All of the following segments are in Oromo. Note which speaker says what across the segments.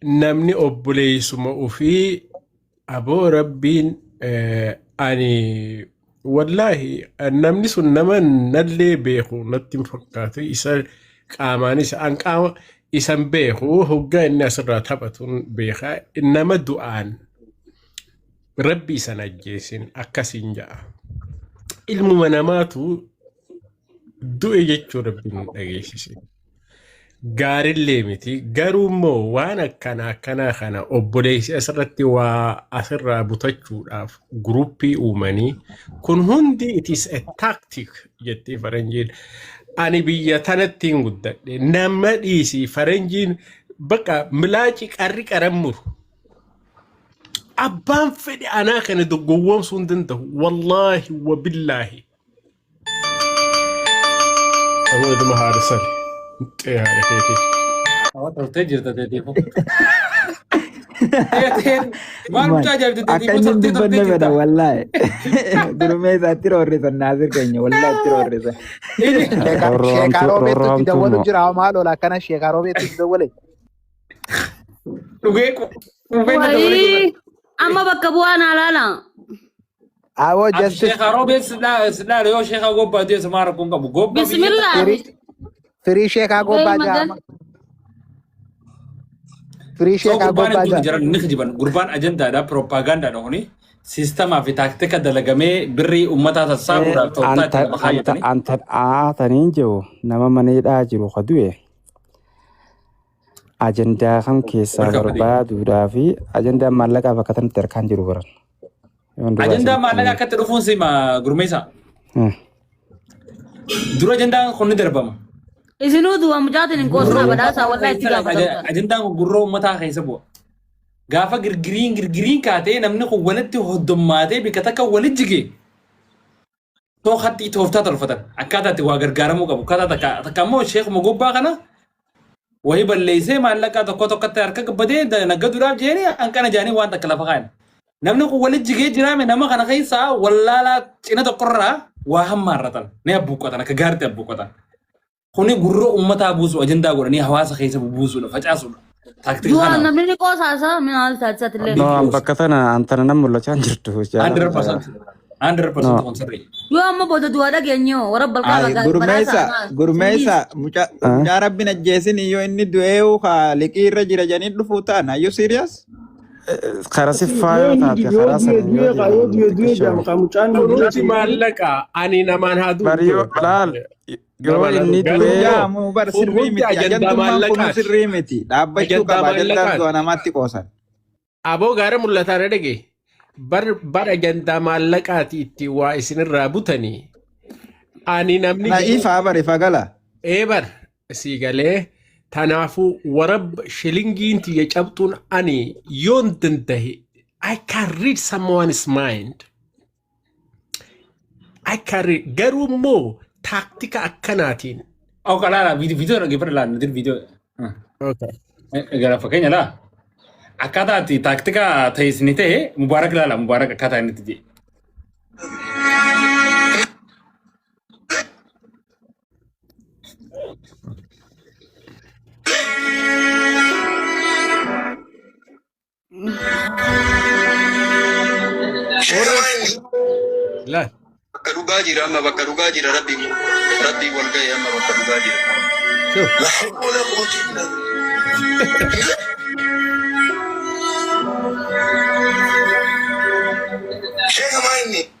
Speaker 1: Namni obboleessuma ofii aboo rabbiin ani wallaahi namni sun nama nallee beeku natti hin fakkaatu isa qaamaanis an qaama isan beeku hoggaa inni asirraa taphatuun beeka nama du'aan rabbi isan ajjeesin akkasiin ja'a. Ilmuma namaatu du'e jechuu rabbiin hin dhageessisin. Gaarillee miti garuu immoo waan akkana akkanaa kana obboleessi asirratti waa asirraa butachuudhaaf guruppii uumanii kun hundi it is a tactic jettee faranjiin. Ani biyya tanatti hin guddadhe nama dhiisi faranjiin bakka milaaci qarri qaran muru. Abbaan fedhe anaa kana gowwoomsuu hin danda'u. Wallaahi wabillaahi. Aboo ilma haadha sani. Muxxee haadha keetii.
Speaker 2: Hawa toltee jirta teetiifu. Teeteen maal mucaa ajaa'ibte
Speaker 3: Akka
Speaker 2: teetiifu
Speaker 3: inni hin
Speaker 2: toltee toltee
Speaker 3: dubbanne fedha
Speaker 2: jirta.
Speaker 3: wallaahi. Gurmee isaatti roorrisan Naasir keenya wallaahi itti roorrisan.
Speaker 4: Sheekaa
Speaker 5: Roorroomtuu
Speaker 4: roobeetti itti
Speaker 5: roorroomtuu
Speaker 4: dawwalu
Speaker 5: moo
Speaker 4: jira maal oola akkana sheekaa roobeetti itti dawwale.
Speaker 2: Dhugee quufee na dawwalee jira.
Speaker 6: Wayii amma bakka bu'aa naa laala.
Speaker 4: Awoo
Speaker 2: Ati
Speaker 4: justice
Speaker 2: sheekaa roobee sidhaa yoo sheekaa gobbaa ta'e sumaa rakkoon qabu. Gobbaa biyya
Speaker 6: Bismillah.
Speaker 4: firii firii sheekaa
Speaker 6: Wayii
Speaker 4: gobbaa
Speaker 6: magan.
Speaker 4: jaama. Firii
Speaker 2: So
Speaker 4: sheekaa
Speaker 2: gurbaan
Speaker 4: gobbaa
Speaker 2: hedduun
Speaker 4: jaama.
Speaker 2: jiran ni kijiban. Gurbaan ajandaadha, propagaandaadha kuni. Siistamaa fi taaktika dalagamee birrii uummataa sassaabuudhaaf tooftaa itti
Speaker 5: Anta
Speaker 2: lafa
Speaker 5: anta
Speaker 2: kaayyatanii.
Speaker 5: anta aataniin jiru nama maneedhaa jiru ka du'e ajandaa kam keessaa
Speaker 2: Barka fedhe.
Speaker 5: barbaaduudhaa fi ajandaan maallaqaa bakka tanatti harkaan jiru baran. Yoon duraa
Speaker 2: Ajandaa
Speaker 5: isinitti
Speaker 2: maallaqaa
Speaker 5: hime.
Speaker 2: akkatti dhufuun sima gurmeessa. Dura ajandaan kun ni darbama.
Speaker 6: Isinuu du'a mucaatiin hin
Speaker 2: Gurroo
Speaker 6: qoosnaa
Speaker 2: uummataa
Speaker 6: badhaasaa wallaahi itti
Speaker 2: keessa
Speaker 6: gaafatamta.
Speaker 2: ajandaan kun gurroo uummataa keessa bu'a. Gaafa girgiriin girgiriin kaatee namni kun walitti hoddommaatee bikka takka walitti jige too haxxii tooftaa tolfatan akkaataa itti waa gargaaramuu qabu. Akkaataa takka takka immoo sheekuma gobbaa kana wayii balleessee maallaqaa tokko tokkotti harka gabbadee naggaduudhaaf jeeni hanqana jaanii waan takka lafa kaayan. Namni kun walitti jigee jiraame nama kana keessaa wallaalaa cina tokkorraa waa hammaarratan ni abbuuqqatan akka gaariitti abbuuqqatan. Kuni gurra uummataa buusu ajandaa godhanii hawaasa keessa bubuusuudha facaasuudha. Taaktika
Speaker 6: Du'a
Speaker 2: kana
Speaker 6: namni ni qoosaasaa maal taasisatillee.
Speaker 5: No, an bakka tana an tana nan mul'achaa hin jirtu.
Speaker 2: Hundred
Speaker 5: Jaalala.
Speaker 2: percent. 100%
Speaker 5: No.
Speaker 2: kun sirrii.
Speaker 6: Yoo amma booda du'a dhageenyu warra balqaa
Speaker 3: Ay,
Speaker 6: bakka
Speaker 3: gurmeessa
Speaker 6: badhaasaa.
Speaker 3: gurmeessa mucaa
Speaker 5: Ah?
Speaker 3: mucaa rabbiin ajjeesin yoo inni du'eewu ka liqii irra jira jedhanii dhufuu ta'an are you serious?
Speaker 5: Karaa siffaa
Speaker 7: Yoo
Speaker 5: yoo
Speaker 7: inni
Speaker 5: taate
Speaker 7: yoo
Speaker 5: karaa
Speaker 7: du'e
Speaker 5: saniin
Speaker 7: du'e
Speaker 5: yoo
Speaker 7: kaa yoo
Speaker 5: deeman
Speaker 7: du'e du'e
Speaker 5: xiqqishoo.
Speaker 7: jedhama kaa mucaan
Speaker 1: Kun hundi
Speaker 7: jiraatu.
Speaker 1: maallaqa ani namaan haa du'u
Speaker 5: Bari yoo
Speaker 1: jiru.
Speaker 5: laal yoo
Speaker 1: Namaan haa
Speaker 5: inni
Speaker 1: du'u. Garuu
Speaker 5: du'ee
Speaker 1: immoo
Speaker 3: Jaamu bar
Speaker 1: kun
Speaker 3: sirrii
Speaker 1: hundi
Speaker 3: miti
Speaker 1: ajandaa
Speaker 3: ajandummaan kunuu
Speaker 1: maallaqaati.
Speaker 3: sirrii miti dhaabbachuu
Speaker 1: Ajandaa
Speaker 3: qaba ajandaan
Speaker 1: maallaqaati.
Speaker 3: du'a namaatti qoosan.
Speaker 1: Aboo gaara mul'ataa na dhage. Bar bar ajandaa maallaqaati itti waa isinirraa butanii. Ani namni
Speaker 3: Na
Speaker 1: jedhu
Speaker 3: ifaa bar ifa gala.
Speaker 1: ee bar sii galee tanaafuu warab shilingiin tiyya cabxuun ani yoon dandahe I can read someone's mind. I can read. Garuu immoo taaktika akkanaatiin.
Speaker 2: Oka laala viidiyoo dhaggeeffadha laala nuti viidiyoo.
Speaker 1: Okay.
Speaker 2: Gara fakkeenya laa. Akkaataa itti taaktika ta'e ta'e mubaarak laala mubaarak akkaataa inni itti jedhe.
Speaker 1: Laal.
Speaker 8: Bakka dhugaa jira amma bakka dhugaa jira rabbi rabbi wal ga'e amma bakka dhugaa jira.
Speaker 1: Shuf.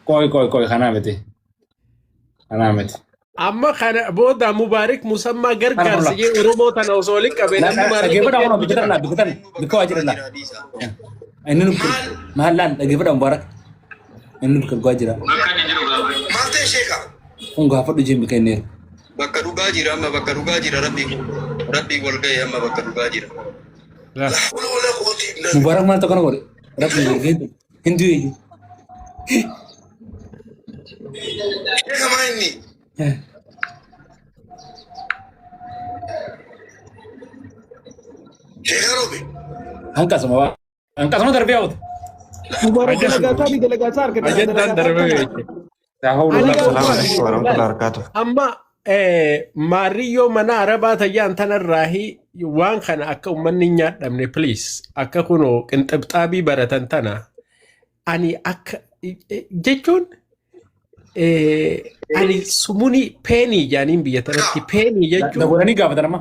Speaker 2: Qoy qoy qoy kanaa miti. Kanaa miti.
Speaker 1: Amma kana booda Mubaarik Musammaa
Speaker 2: Kana
Speaker 1: gargaarsa
Speaker 2: fuula.
Speaker 1: jee Oromoo tana osoo waliin qabee namni maallaqa
Speaker 2: Dhaggeeffadha
Speaker 1: kennu
Speaker 2: kunoo bikka
Speaker 1: jira.
Speaker 2: tana bikka tana bikka waa jira laa. Inni nu maal laal dhaggeeffadha mubaarak. Inni bikka dhugaa jira. Kun gaafadhu jeen bikka inni jiru.
Speaker 8: Bakka dhugaa jira amma bakka dhugaa jira rabbi rabbi wal ga'e amma bakka dhugaa jira.
Speaker 2: Mubaarak maal tokko na godhe. Rabbi hin du'e iyyuu. Hanqasuma waa. Hanqasuma darbee hawwata.
Speaker 7: Mubaarak dalagaasaa fi dalagaasaa argata.
Speaker 1: Ajandaan
Speaker 7: Dalagaasaa
Speaker 1: darbee
Speaker 7: akkana.
Speaker 1: jechuudha.
Speaker 2: Yaa hawlu
Speaker 1: Ani
Speaker 2: laa
Speaker 1: garuu
Speaker 2: salaam
Speaker 1: maal
Speaker 2: alaikum.
Speaker 9: warahmatullahi wabarakatuh.
Speaker 1: amma Maariyyoo mana arabaa tayyaan tanarraahi waan kana akka uummanni hin nyaadhamne, please, akka kunoo qinxibxaabii baratan tana ani akka jechuun ani sumuni peenii jaaniin biyya tanatti peenii jechuun.
Speaker 2: Dabalanii gaafatan amma.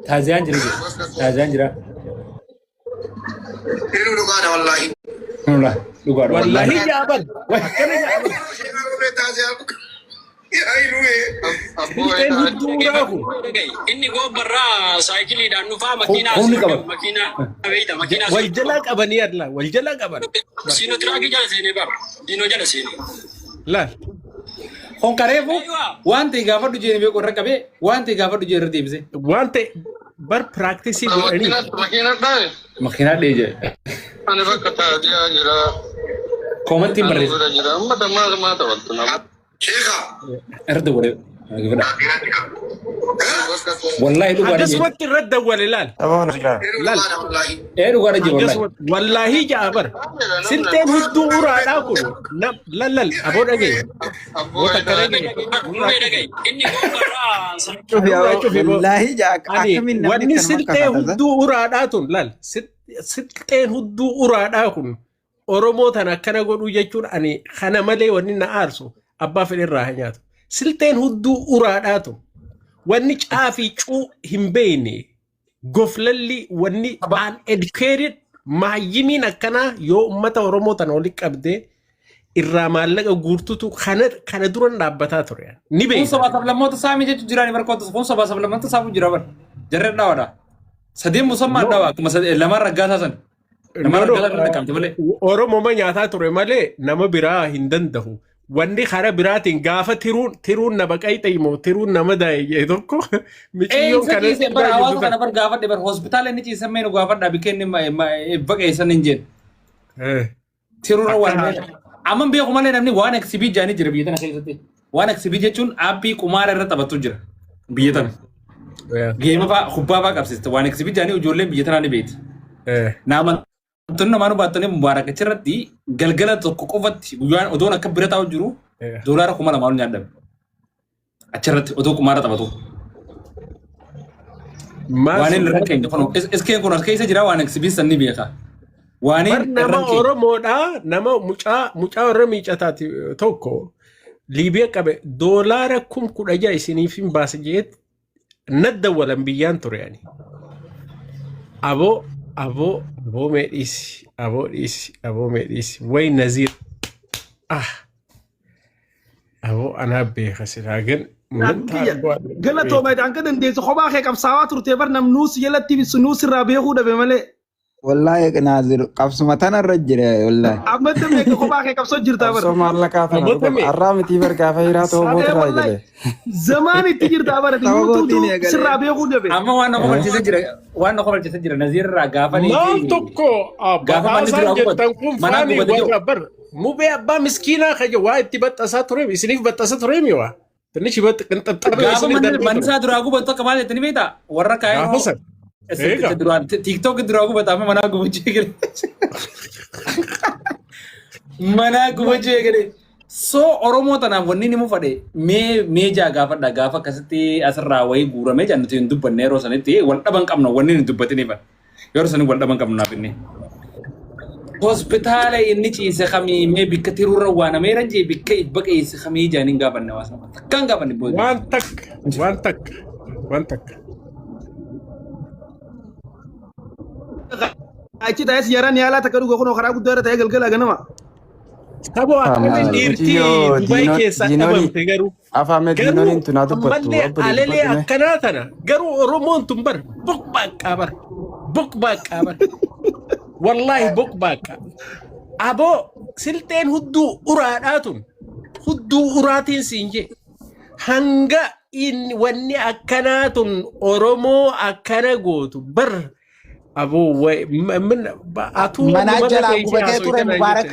Speaker 2: Taaziyaan jira jedhe. Taaziyaan jira.
Speaker 8: Inni dhugaadha wallaahi.
Speaker 2: Nula dhugaadha
Speaker 1: wallaahi
Speaker 2: wallaahi.
Speaker 1: jaaban akkana jaaban. Silteen hudduu uraa kun
Speaker 9: Inni goobbarraa saayikiliidhaan dhufaa makiinaa
Speaker 2: Humni
Speaker 9: asii
Speaker 2: qaba.
Speaker 9: makiinaa beeyta makiinaa
Speaker 1: wal jalaa qabanii adla wal jalaa qaban.
Speaker 9: Siinootiraakii jala seenee bara diinoo jala seenee.
Speaker 1: Laal.
Speaker 2: Kun kareefu waan ta'e gaafadhu jeen beeku irra qabee waan ta'e gaafadhu jeen irra deebise.
Speaker 1: Waan ta'e bar practice godhanii.
Speaker 10: Makiina dhaye.
Speaker 2: Makiinaa dhee jedhe.
Speaker 10: Ani bakka taaziyaa jira.
Speaker 2: Koomantiin
Speaker 10: Ani
Speaker 2: barreessa.
Speaker 10: bira jira. Amma dammaa maa taphattu nama.
Speaker 8: Sheeka.
Speaker 2: Irra dabalee. Wallaahi dhugaadha jeen.
Speaker 1: Akkasumatti irratti dawwale laal.
Speaker 5: Tapha kana jira.
Speaker 8: Inni
Speaker 1: Laal.
Speaker 8: dhugaadha wallaahi.
Speaker 2: Ee dhugaadha jee wallaahi.
Speaker 1: Akkasumatti wallaahi ja'a bar. Silteen hudduu uraadhaa kun lal lal aboo dhagaye.
Speaker 10: Abboo
Speaker 1: Wata akka dhagaye.
Speaker 9: Mubee dhagaye. Inni goobbarraa
Speaker 3: Cufi
Speaker 1: Nurraa cufi boo.
Speaker 3: wallaahi jaa
Speaker 1: Ani
Speaker 3: akkamiin namni
Speaker 1: wanni
Speaker 3: akkanuma
Speaker 1: siltee
Speaker 3: kakata.
Speaker 1: hudduu uraadhaa tun laal silteen hudduu uraadhaa kun Oromoo tana akkana godhuu jechuun ani kana malee wanni na aarsu abbaa fedhe irraa haa nyaatu. Silteen hudduu uraadhaa tun wanni caafii cuu hin beekne goflalli wanni uneducated maayyimiin akkanaa yoo ummata Oromoo tana walitti qabdee irraa maallaqa guurtutu kana duran dhaabbataa ture. Ni
Speaker 2: Kun
Speaker 1: beekna.
Speaker 2: sabaa sablammoota saamii jechuun jiraani barkoota kun sabaa sablammoota saamuu jira bar. Jarreen dhaawadha. Sadeen musammaa
Speaker 1: No.
Speaker 2: dhaawa akkuma lamaan raggaasaa san. Lamaan
Speaker 1: No, no,
Speaker 2: raggaasaa san dhaqqabte malee.
Speaker 1: Oromoma nyaataa ture malee nama biraa hin danda'u. Wanni karaa biraatiin gaafa tiruun na baqayxe moo tiruun nama daa'e tokko miciyyoon
Speaker 2: Eessa
Speaker 1: kana
Speaker 2: ciise bar hawaasa kana bar gaafadhe bar hospitaala inni ciisan mee nu gaafadha bikkee inni baqeessan hin jeen. Tiruurra waan amma beeku malee namni waan XB jaanii jira biyya tana keessatti. Waan XB jechuun aappii qumaara irra taphatu jira biyya tana. Geema fa'aa kubbaa fa'aa qabsiiste waan XB jaanii ijoolleen biyya tanaa ni beekti. Naamantoonni namaan baattanii Mubaarak achirratti galgala tokko qofatti guyyaan odoon akka bira taa'u jiru $2,000 ol nyaadhame. Achirratti odoo qumaara taphatu. Waan inni irra keenya kun iskeen kun as keessa jira waan XB san ni beeka. Waan
Speaker 1: Bar
Speaker 2: inni
Speaker 1: nama
Speaker 2: irra keenya.
Speaker 1: Oromoodhaa nama mucaa warra miicataati tokko Liibiyaa qabe $16,000 isiniif hin baasa jeet nadda walan biyyaan ture ani. Aboo aboo aboo mee dhiisi aboo dhiisi aboo mee dhiisi way Naziir ah aboo anaa beeka silaa gan
Speaker 7: Kiyya galatooma hanga dandeessu kophaa kee qabsaawaa turte bar namnuus jalatti nuus irraa beekuu dhabe malee.
Speaker 3: Wallaahi Naazir qabsuma tanarra jira wallaahi.
Speaker 7: Amma meeqa kophaa kee qabsoo jirtaa bar.
Speaker 5: Qabsoo maallaqaa tana
Speaker 1: Namoota
Speaker 5: dhuga
Speaker 1: mee
Speaker 5: har'aa miti bar gaafa hiraa ta'uu
Speaker 7: Sadee
Speaker 5: bootirraa
Speaker 7: wallaahi
Speaker 5: eegale.
Speaker 7: zamaan itti jirtaa bara
Speaker 3: Sababootiin
Speaker 7: nuutuutu
Speaker 3: eegalee.
Speaker 7: sirraa beekuu dhabe.
Speaker 2: Amma waan na kofalchiisa jira waan na kofalchiisa jira Naziir irraa gaafa
Speaker 1: maal tokko
Speaker 2: gaafa manni
Speaker 1: badhaasaan
Speaker 2: duraa gubatu
Speaker 1: jettan kun
Speaker 2: manaa
Speaker 1: faanii
Speaker 2: gubate jiru.
Speaker 1: warra bar mubee abbaa miskiinaa kaje waa itti baxxasaa ture isiniif baxxasa ture mi waa ትንሽ ይበጥ ቅንጥብጣብ
Speaker 2: Gaafa
Speaker 1: isiniif
Speaker 2: manni
Speaker 1: darbee
Speaker 2: manni
Speaker 1: ture
Speaker 2: isaa duraa gubatu akka maal jettanii beektaa warra
Speaker 1: gaafa
Speaker 2: kaayiroo
Speaker 1: san eega
Speaker 2: duraan TikTok duraa gubata amma manaa gubachuu eegale. Manaa gubachuu eegale. So Oromoo tanaaf wanni inni mufadhe mee mee jaa gaafadha gaafa akkasitti asirraa wayii guuramee jaa nuti hin dubbanne yeroo sanitti wal dhaban qabna wanni hin dubbatiniif yeroo sanii wal dhaban qabna naaf inni. Hospitaala inni ciise kamii mee bikka tiruurra waanameera jee bikka baqeesse kamii jaaniin gaafanne hawaasa takkaan gaafanne booda.
Speaker 1: Waan takka waan takka waan takka.
Speaker 7: Achi taa'ee siyaaraan yaalaa takka dhuga kunoo karaa guddaa irra taa'ee galgala ganama.
Speaker 1: Saboo akkamiin dhiirtii
Speaker 5: Mucayyoo
Speaker 1: Dubaay keessaa
Speaker 5: diinooni
Speaker 1: dhabamte garuu
Speaker 5: afaame
Speaker 1: garuu
Speaker 5: diinooniin tunaa dubbattu
Speaker 1: ammallee
Speaker 5: obboleetti
Speaker 1: alelee
Speaker 5: dubbadhu mee.
Speaker 1: akkanaa tana garuu Oromoon tun bar boqbaqqaa bar boqbaqqaa bar wallaahi boqbaqqaa aboo silxeen hudduu uraadhaa tun hudduu uraatiin siin jee hanga inni wanni akkanaa tun Oromoo akkana gootu bar aboo way min atuu
Speaker 4: Manaa
Speaker 1: mana
Speaker 4: jalaa
Speaker 1: teessee
Speaker 4: gubatee ture
Speaker 1: haasofte
Speaker 4: Mubaarak.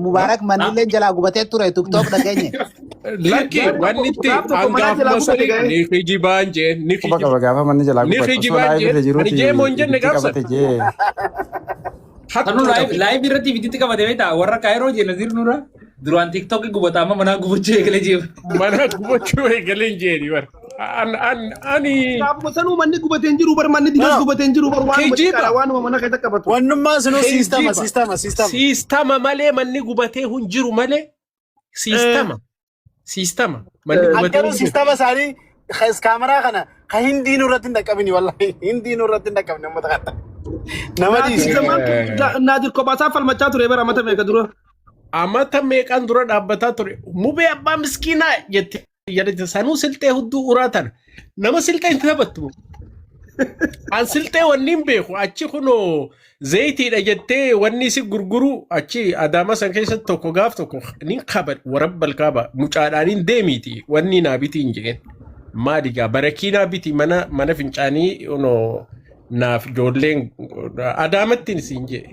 Speaker 4: Mubaarak manillee jalaa gubatee ture TikTok dhageenye.
Speaker 1: Lakki
Speaker 7: Gaaf
Speaker 1: wanni
Speaker 7: tokko
Speaker 1: itti
Speaker 7: gaaf tokko manaa jalaa
Speaker 1: hangaafuma
Speaker 7: gubate
Speaker 1: sanii
Speaker 7: ga'ee.
Speaker 1: ni kijibaan jee ni
Speaker 5: Quba
Speaker 1: kijiba
Speaker 5: qaba gaafa manni jalaa
Speaker 1: ni
Speaker 5: gubatu osoo
Speaker 1: kijibaan
Speaker 5: live
Speaker 1: jee
Speaker 5: irra
Speaker 1: ani
Speaker 5: jiruuti
Speaker 1: jee moo hin jenne
Speaker 5: ibitti
Speaker 1: gaafsan
Speaker 5: qabate jee.
Speaker 2: Sanuu
Speaker 1: hattuu
Speaker 2: live
Speaker 1: qabe
Speaker 2: live irratti ibitti qabate beektaa warra kaayiroo jee Naziir nurra. Duraan TikTok gubataa amma manaa gubachuu eegalee jira.
Speaker 1: Mana gubachuu eegalee jeeni bar. An an ani
Speaker 7: Gaafuma sanuu manni gubatee hin jiru bar, manni dinas gubatee hin jiru bar, waanuma
Speaker 1: Kijiba.
Speaker 7: xiqqaadha, waanuma mana keessa qabatu.
Speaker 11: Wannummaa sunuu siistama
Speaker 1: Kijiba.
Speaker 11: siistama siistama.
Speaker 1: Siistama malee manni gubatee hin jiru malee siistama. Siistama. Manni gubatee
Speaker 11: Akkanuu
Speaker 1: hin jiru.
Speaker 11: siistama isaanii kaameraa kana ka hindii nurratti hin dhaqqabini, wallahi hindii nurratti hin dhaqqabni uummata kana. Nama
Speaker 7: Naadir
Speaker 11: dhiisi.
Speaker 7: zaman Naadir kophaasaa falmachaa ture bara mata meeqa dura.
Speaker 1: Amata meeqaan dura dhaabbataa ture. Mubee abbaa miskiinaa jette jedhete sanuu silxee hudduu uraa tana. Nama silxee hin taphattu. An silxee wanni hin beeku achi kunoo zayitiidha jettee wanni si gurguru achi Adaama san keessatti tokko gaaf tokko nin kaba warabbal kaaba mucaadhaaniin deemiiti wanni naa bitii hin jeen. Maali gaa barakiinaa biti mana mana fincaanii kunoo naaf ijoolleen Adaamattiin siin jee.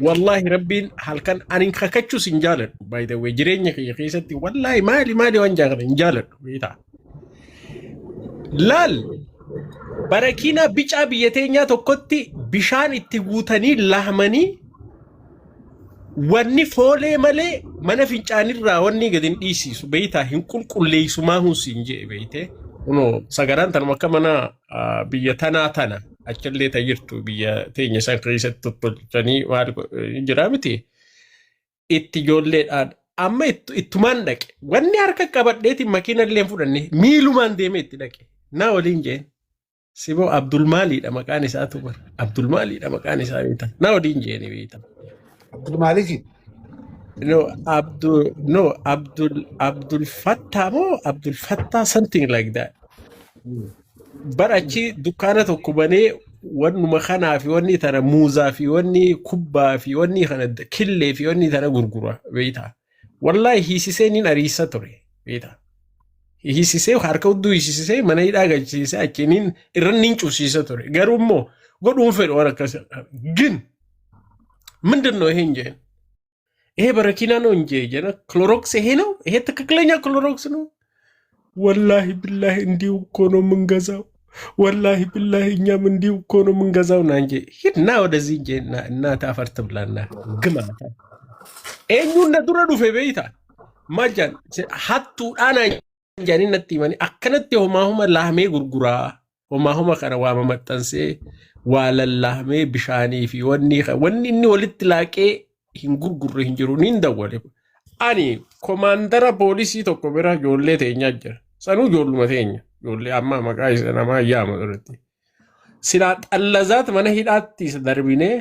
Speaker 1: Wallahi rabbiin halkan ani kakachuus hin jaaladhu, by the way, jireenya kiyya keessatti wallahi maali maali waan jaaladhu hin jaaladhu beektaa. Laal, barakiinaa bicaa biyya teenyaa tokkotti bishaan itti guutanii lahmanii wanni foolee malee mana fincaanirraa wanni gadi hin dhiisisu beektaa, hin qulqulleessu maa hun siin jee beeyte. Kunoo sagaraan tanuma akka mana biyya tanaa tana achillee ta jirtu biyya teenya san keessatti tottolchanii maal jira miti itti ijoolleedhaan amma ittumaan dhaqe wanni harka qabadheetiin makiina illee hin fudhanne, miilumaan deemee itti dhaqe na waliin jeen siboo Abdul Maaliidha maqaan isaatu bara Abdul Maaliidha maqaan isaa beekta na waliin jeeni beekta.
Speaker 12: Abdul Maaliki.
Speaker 1: No, Abdul, no, Abdul, Abdul Fattah moo Abdul Fattah, something like that. Bar achi dukkaana tokko banee wannuma kanaa fi wanni tana muuzaa fi wanni kubbaa fi wanni kana killee fi wanni tana gurgura beektaa. Wallaahi hiisisee nin ariisa ture beektaa. Hiisisee harka hudduu hiisisee mana hidhaa galchiisee achiin irra nin cufsiisa ture. Garuu immoo godhuun fedhu waan akkas gin ምንድን ነው ይሄ እንጂ ይሄ በረኪና ነው እንጂ ጀነ ክሎሮክስ ይሄ ነው፣ ይሄ ትክክለኛ ክሎሮክስ ነው። ወላሂ ቢላሂ እንዲሁ እኮ ነው የምንገዛው። ወላሂ ቢላሂ እኛም እንዲሁ እኮ ነው የምንገዛው። ና እንጂ ሂድ ና ወደዚህ እንጂ እና እናትህ አፈር ትብላና ግማታ eenyuun na dura dhufe beeyta maal jaan hattuudhaan jedhanii natti himanii akkanatti homaa homa laamee gurguraa homaa homa kana waa mamaxxansee waa lallaamee bishaanii fi wanni wanni inni walitti laaqee hin gurgurre hin jiru niin dawwale. Ani komaandara poolisii tokko bira ijoollee teenyaa jira. Sanuu ijoolluma teenya. Ijoollee amma maqaa isa namaa yaama duratti. Silaa xallazaat mana hidhaatti isa darbinee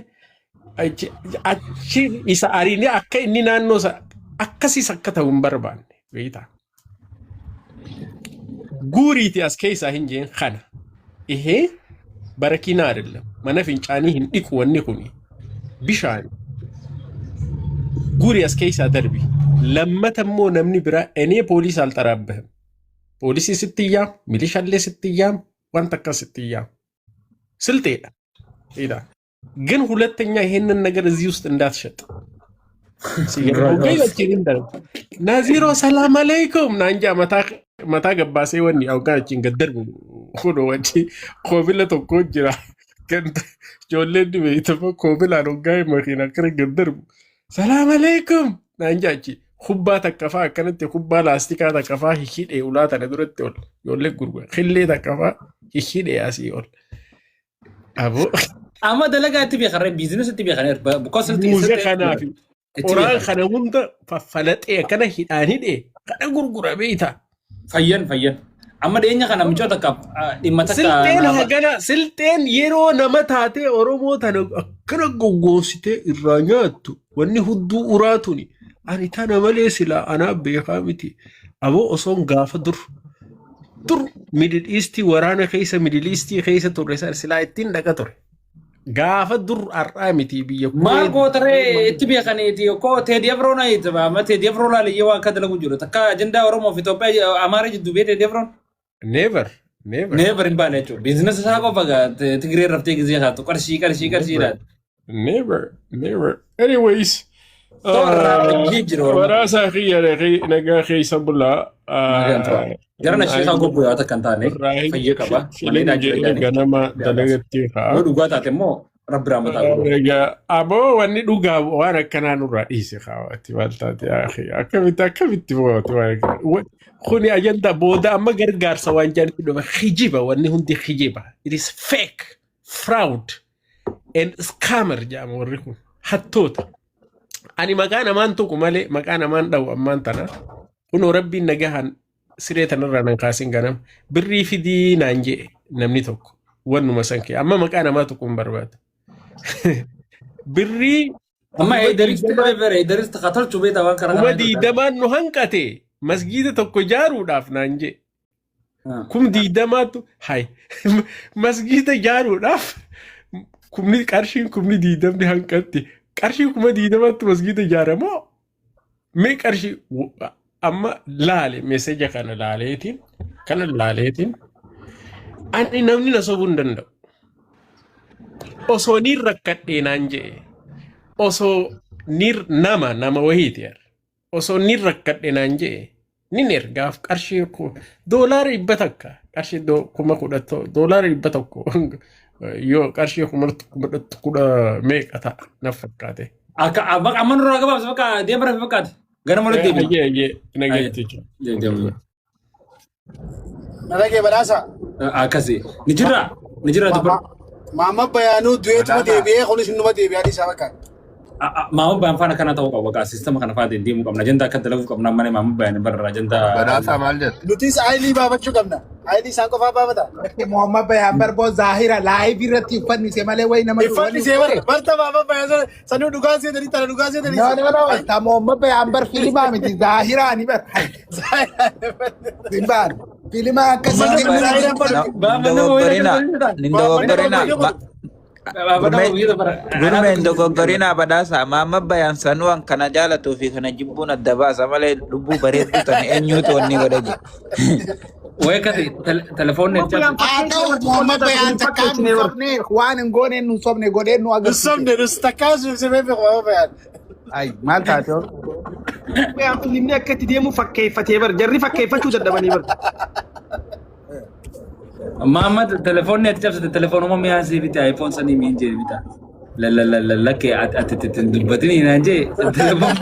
Speaker 1: achi isa ariinee akka inni naannoo isa akkasiis akka ta'u hin barbaanne beektaa. Guuriiti as keessaa hin jeen kana. ይሄ በረኪና አይደለም። Mana fincaanii hin dhiqu wanni kuni. Bishaan guuri as keessaa darbi. Lammata immoo namni biraa እኔ ፖሊስ አልጠራብህም። ፖሊሲ ስትያም ሚሊሻሌ ስትያም wanta akkas ስትያም ስልጤedha. Beektaa? ግን ሁለተኛ ይሄንን ነገር እዚህ ውስጥ እንዳትሸጥ ናዚሮ ሰላም አለይኩም ናንጃ mataa gabbaasee wanni hoggaa achiin gad darbu kunoo wanni koobila tokko jira. Ganda ijoolleen dhibeeytama koobilaan hoggaa makiina akkana gad darbu. Salaam alaikum naan jaachi kubbaa takka faa akkanatti kubbaa laastikaa takka faa hidhee ulaa tana duratti ol ijoollee gurgura qillee takka faa hidhee asii ol. Aboo
Speaker 2: Amma dalagaa itti beekan, business itti beekan because
Speaker 1: muuze kanaa fi
Speaker 2: itti
Speaker 1: qoraan
Speaker 2: beekan.
Speaker 1: Kana hunda faffalaxee akkana hidhaan hidhee kana gurgura beeyta.
Speaker 2: Fayyan fayyan. Amma dhiyeenya kana mucoo takka dhimma takka
Speaker 1: Silxeen hagana silxeen yeroo nama taatee Oromoo tana akkana goggoonsitee irraa nyaattu wanni hudduu uraatuni ani tana malee silaa anaa beekaa miti. Aboo osoon gaafa dur dur Middle East waraana keessa Middle East keessa turre san silaa ittiin dhaqa ture. Gaafa dur har'aa miti biyya
Speaker 2: Maal
Speaker 1: kuwee
Speaker 2: gootaree itti beekaniiti koo Teedii Afroo na amma Teedii Afroo laaliyyee waan akka dalagu jiru takka ajandaa Oromoo fi Itoophiyaa Amaara jidduu bee Teedii Afroon.
Speaker 1: Never, never.
Speaker 2: Never hin baane jechuudha. Business isaa qofa gaa Tigree raftee gizee kaatu qarshii qarshii qarshiidhaan.
Speaker 1: Never, never. Anyways,
Speaker 2: Toorraa hojii jiru Oromoo.
Speaker 1: waraasaa kiyya nagaa keessa bulaa.
Speaker 2: Nagaan tura. Gara na sheekaa gobbu yaa takka hin taane fayyee qaba. Malee
Speaker 1: Shilin
Speaker 2: hidhaa jira
Speaker 1: jedhee
Speaker 2: jedhanii.
Speaker 1: ganama dalagatti ka'a.
Speaker 2: Yoo dhugaa taate immoo Rabbi rahmataa godhu.
Speaker 1: Egaa aboo wanni dhugaa waan akkanaa nurraa dhiise kaawwati maal taate akhi akkamitti akkamitti mo'ate waan akkanaa. Kuni ajandaa booda amma gargaarsa waan jedhanitti dhufe kijiba, wanni hundi kijiba. It is fake, fraud and scammer jedhama. Warri kun hattoota. Ani maqaa namaan tuqu malee maqaa namaan dha'u ammaan tana. Kunoo rabbiin nagahaan siree tanarraa nan kaasin. Ganama birrii fidii naan jedhe namni tokko, wannuma san kee amma maqaa namaa tuquu hin barbaadu. Birrii
Speaker 2: Amma eedaristi bare eedaristi katolchu beektaa waan karaa
Speaker 1: kuma
Speaker 2: kanaa jirtu.
Speaker 1: 20n nu hanqate masgiida tokko ijaaruudhaaf naan jedhe. 20,000tu hay masgiida ijaaruudhaaf kumni qarshiin 20,000 hanqatti, qarshii 20,000tti masgiida ijaaramoo mee? Qarshii amma laale, message kana laaleetiin kana laaleetiin ani namni na sobuu hin danda'u. Osoo niin rakkadhee naan jedhe, osoo niin nama nama wahiiti yaar. Osoo niin rakkadhe naan jedhe nin ergaaf qarshii $100, qarshii 10,000, $100 yoo qarshii 10,000 meeqa ta'a na fakkaate.
Speaker 2: Akka amma nurraa gabaabsa bakka deema rafi fakkaate. Gara malee deebina.
Speaker 1: Ayyee ayyee, nageetti jechuudha.
Speaker 11: Nalagee badhaasa.
Speaker 2: Akkasi. Ni jirra. Ni jirra dubbar.
Speaker 11: Maamma Bayaanuu du'eetuma deebi'ee kunis numa deebi'aa dhiisaa bakka.
Speaker 2: Maama Bayaan faana kana ta'uu qaba. Bakka system kana fa'aa deemuu qabna. Ajandaa akka dalaguu qabna malee Maama Bayaan barra ajandaa.
Speaker 10: Badhaasaa maal jette?
Speaker 11: Nutis aayilii baafachuu qabna. Aayilii isaan qofaa baafata.
Speaker 4: Muhammad Bayaan barboo zaahira live irratti uffannise malee wayi nama
Speaker 11: Iffannisee bara barta Maamma Bayaan sanuu dhugaa seetanii tana dhugaa seetanii.
Speaker 4: No, no, no. Ta Muhammad Bayaan bar filimaa miti zaahiraani bar. Simbaan filimaa akkasii.
Speaker 3: Dogoggorina, hin dogoggorina. Gurmeen dogoggorina badhaasa. Maamma Bayaan sanuu an kana jaalatuu fi kana jibbuun adda baasa malee lubbuu bareedduu tana eenyuutu wanni godhe jedhe.
Speaker 2: Wayi akkasi telefoonni
Speaker 4: Haa ta'u, Muhammad Bayaan takkaa nu sobne, waan hin goone nu sobne godhee nu agarsiise.
Speaker 11: Sobne nus takkaa suufsifee beeku Maamma Bayaan.
Speaker 4: Ay, maal taate hoo?
Speaker 7: Bayaan filimni akka itti deemu fakkeeffatee bar jarri fakkeeffachuu dadhabanii bar.
Speaker 2: Maamma telefoonni ati cabsite telefoonuma mi'aa sii bite, iPhone sanii miin jee bita. Lallallallakkee ati itti hin dubbatini naan jee telefoon.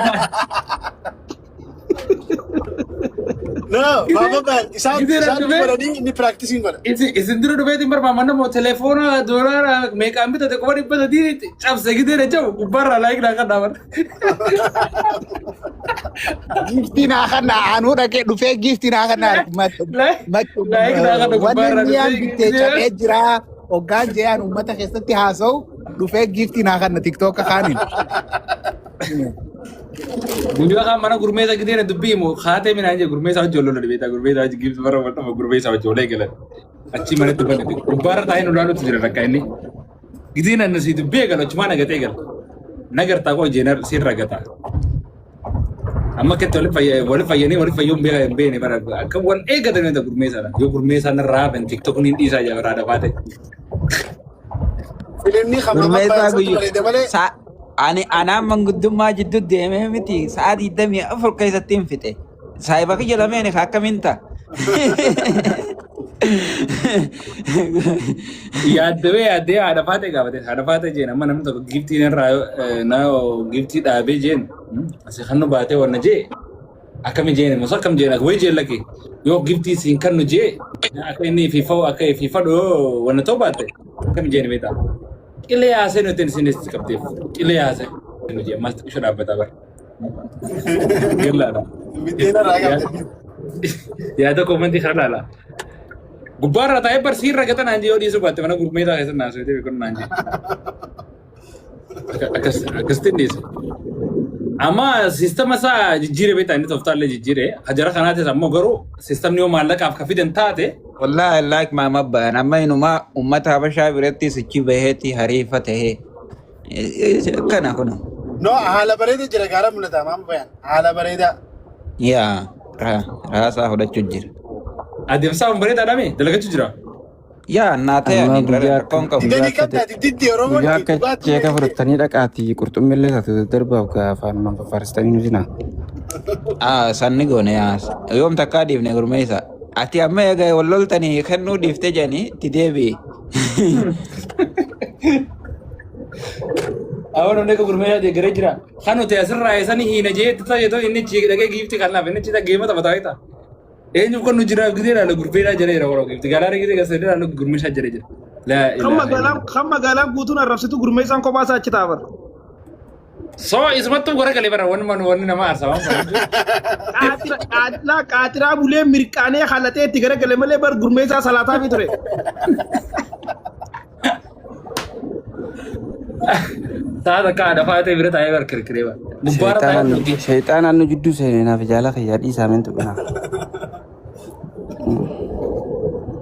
Speaker 11: No, Maamma Bayaan isaan
Speaker 2: Gizee
Speaker 11: isaan
Speaker 2: dhufee-
Speaker 11: godhanii inni practicing godha.
Speaker 2: Isin dura dhufeetiin barbaammanna moo telefoona doolaara meeqaan bitate 300,000 cabse gidee na jabu gubbaarraa like naa kan dhaaban.
Speaker 4: Giiftii naa kana anuu dhaqee dhufee giiftii naa kana
Speaker 2: Like naa kana
Speaker 4: wanni
Speaker 2: gubbaarraa
Speaker 4: miyaan
Speaker 2: dhufee
Speaker 4: bittee cabee jira hoggaan je'aan uummata keessatti haasa'u dhufee giiftii naa kana TikTok kaaniin.
Speaker 2: Guyyaa kaan mana gurmeessa gidee na dubbii himu haatee minaan jee gurmeessa wajji wal lola dhibeeta gurmeessa wajji giiftii bara wal dhafa gurmeessa wajji walee galan achi manatti banate gubbaarra taa'ee nu laalutti jira rakka inni. Gidee na si dubbii eegalu achumaa nagatee gala. Nagartaa koo jeenar sirra gataa. Amma akkatti wali fayyanii wali fayyuun beeka hin beekne bara akka wal eeggatan wanta gurmeessaadha. Yoo gurmeessaan irraa hafan TikTok ni dhiisaa jira biraa dafaa ta'e.
Speaker 11: Filimni kan Maamma
Speaker 3: Gurmeessaa
Speaker 11: Bayaan santu
Speaker 3: guyyu
Speaker 11: bareede malee.
Speaker 3: Ani anaan manguddummaa jidduu deemee miti sa'a 24 keessatti hin fixe. Saayiba kiyya lameen akkamiin ta'a?
Speaker 2: Yaaddawee yaaddee haadha faatee gaafate haadha faatee jeen amma namni tokko giiftii irraa na giiftii dhaabee jeen asii kan nu baatee wanna jee akkami jeen mos akkam jeen akka wayii jeen lakke yoo giiftii siin kan nu jee akka inni fiifa akka fiifa yoo wanna ta'u baatte akkami jeen beektaa qilee haasee nuti isin qabdeef qilee haasee nu jee ammas xiqqisho dhaabbataa bara. Gallaadha.
Speaker 11: Biddeena irraa qabde.
Speaker 2: Yaada comment kana laala. Gubbaarra taa'ee barsiirra gata naan jee yoo dhiisuu baatte mana gurmeetaa keessatti naasuu beeku naan jee. Akkas akkasitti hin dhiisu. Amma system isaa jijjiire beektaa inni tooftaallee jijjiire. Hajara kanaatis ammoo garuu systemni yoo maallaqaaf ka fidan taate.
Speaker 3: Wallahi like Maama Bayaan amma inumaa uummata Habashaa biratti sichi baheeti hariifa tahee. Kana kun.
Speaker 11: No, haala bareeda jira gaara mul'ata Maamma Bayaan. Haala bareedaa.
Speaker 3: Yaa raasaa fudhachuu jira.
Speaker 2: Adeemsaa kun bareedaadha mee dalagachuu jira.
Speaker 3: Yaa naa ta'e
Speaker 5: Amma
Speaker 3: ani
Speaker 5: guyyaa
Speaker 3: rakkoon
Speaker 5: akka
Speaker 3: qabu.
Speaker 11: Didanii
Speaker 5: guyyaa akka
Speaker 11: qabda diddi Oromoon
Speaker 5: guyyaa akka
Speaker 11: dhugaatii
Speaker 5: cheeka fudhatanii dhaqaatii qurxummiillee taatu daddarbaaf gaafaan manfafaaristanii nu jina.
Speaker 3: Ah, sanni goone yaa. Yoom takkaa dhiifne gurmeessa. Ati amma egaa wal loltanii kennuu dhiifte jedhanii itti deebi'i.
Speaker 2: Awwa namni akka gurmeessaa deeggaree jira. Kan nuti asirraa eessanii hiina jee itti tajaajiltoon inni achi dhaqee giiftii kan laaf inni achi geema taphataa jira. Eenyu kan nu jira gidee ilaalu gurbeedhaa jira jira warra giiftii galaa gidee gasee ilaalu gurmeessaa jira jira. Laa
Speaker 7: Kan
Speaker 2: ilaaha
Speaker 7: magaalaan
Speaker 2: illallah.
Speaker 7: kan magaalaan guutuun arrabsitu gurmeessaan kophaa isaa achi ta'a bara.
Speaker 2: So isumattuu gara galee bara wanni wanni nama aarsa waan kana jechuudha.
Speaker 7: Qaatira qaatilaa qaatiraa bulee mirqaanee halatee itti garagale malee bar gurmeessaa salaataa fi ture.
Speaker 2: Sa'a takka haadha faatee bira taa'ee bar kirkiree bara. Gubbaarra taa'ee
Speaker 5: Shayxaanaan
Speaker 2: dhugee.
Speaker 5: shayxaanaan nu jidduu seene naaf jaala kiyyaa dhiisaa meen tuqinaa.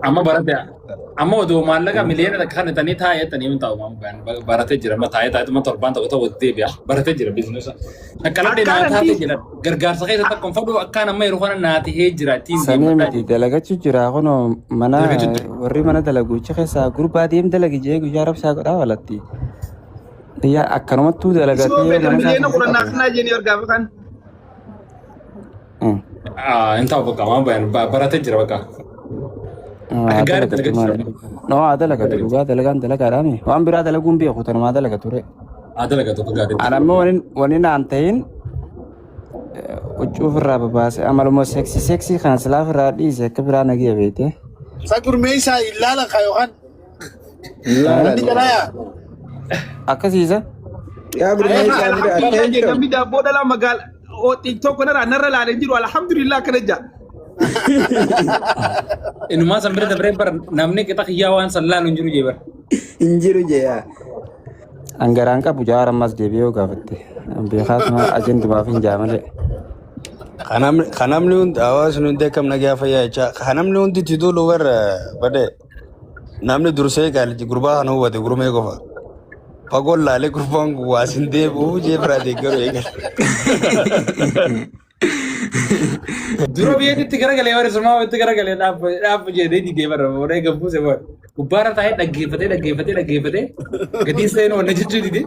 Speaker 2: Amma barate amma odoo maallaqa miliyoona takka kan itanii taa'ee jettanii hin taa'u maama baratee jira amma taa'ee taa'ee torbaan tokko tokko deebi'a baratee jira biizinesa. Akkanatti naa
Speaker 7: Akkaan
Speaker 2: taatee
Speaker 7: anti
Speaker 2: jira gargaarsa keessa tokko hin fadhu akkaan amma yeroo kana naa tahee jira ittiin
Speaker 5: Sanii
Speaker 2: deemadhaa
Speaker 5: miti dalagachuu jira kunoo mana
Speaker 2: dalagachuu jira.
Speaker 5: warri mana dalaguuchi keessaa gurbaa deem dalagi jee guyyaa rabsaa godhaa walatti. Yaa akkanumattuu
Speaker 7: isuma
Speaker 5: dalagatee yoo
Speaker 7: fedhan
Speaker 5: mana isaa
Speaker 7: miliyoona
Speaker 5: keessa
Speaker 7: 10 naa
Speaker 5: qabe.
Speaker 7: kennaa jennee argaaf kan.
Speaker 2: Hin ta'u bakka maama baratee jira bakka.
Speaker 5: Haa
Speaker 2: Akka gaarii
Speaker 5: dalagatu
Speaker 2: dalagachuu
Speaker 5: maali?
Speaker 2: jira.
Speaker 5: No haa dalagatu dhugaa dalagaan dalagaadhaami. Waan biraa dalaguun beeku tanumaa dalaga ture.
Speaker 2: Haa dalagatu akka gaariitti.
Speaker 5: Ani ammoo wani naan ta'in huccuu ofirraa babaase amaluma seksii seksii kana silaa ofirraa dhiise akka biraa nagee beekte.
Speaker 11: Isa gurmeessaa ilaala ka yookaan
Speaker 5: Eh?
Speaker 11: inni jalaa yaa.
Speaker 5: Akkasiisa.
Speaker 3: Yaa gurmeessaa bira
Speaker 7: Alhamdulillah jee
Speaker 3: attention.
Speaker 7: namni daabboo dhalaa magaala TikTok kanarraa narra laalee jiru alhamdulillah akkana jaa.
Speaker 2: Inumaa san bira dabree bar namni qixa kiyyaa waan san laalu hin jiru jee bar.
Speaker 3: Hin jiru jee yaa.
Speaker 5: Angaraan qabu jawaar ammas deebi'ee yoo gaafatte. Beekaatuma ajendumaaf hin jaa malee.
Speaker 12: Kanamni hundi hawaasni hundi akkam nagaa fayyaa jechaa kanamni hundi itti duulu warra badee namni dursee qaalichi gurbaa kana hubate gurmee qofa. Fagoon laalee gurbaan kun waa sin deebi'uu jee biraa deeggaru eegale.
Speaker 2: Dura biyyatti garagalee warri sumaa itti garagalee dhaabba dhaabba jedhee didee bara warra gabbuuse bara. Gubbaarra taa'ee dhaggeeffatee dhaggeeffatee dhaggeeffatee gadii seenuu wanna jechuu didee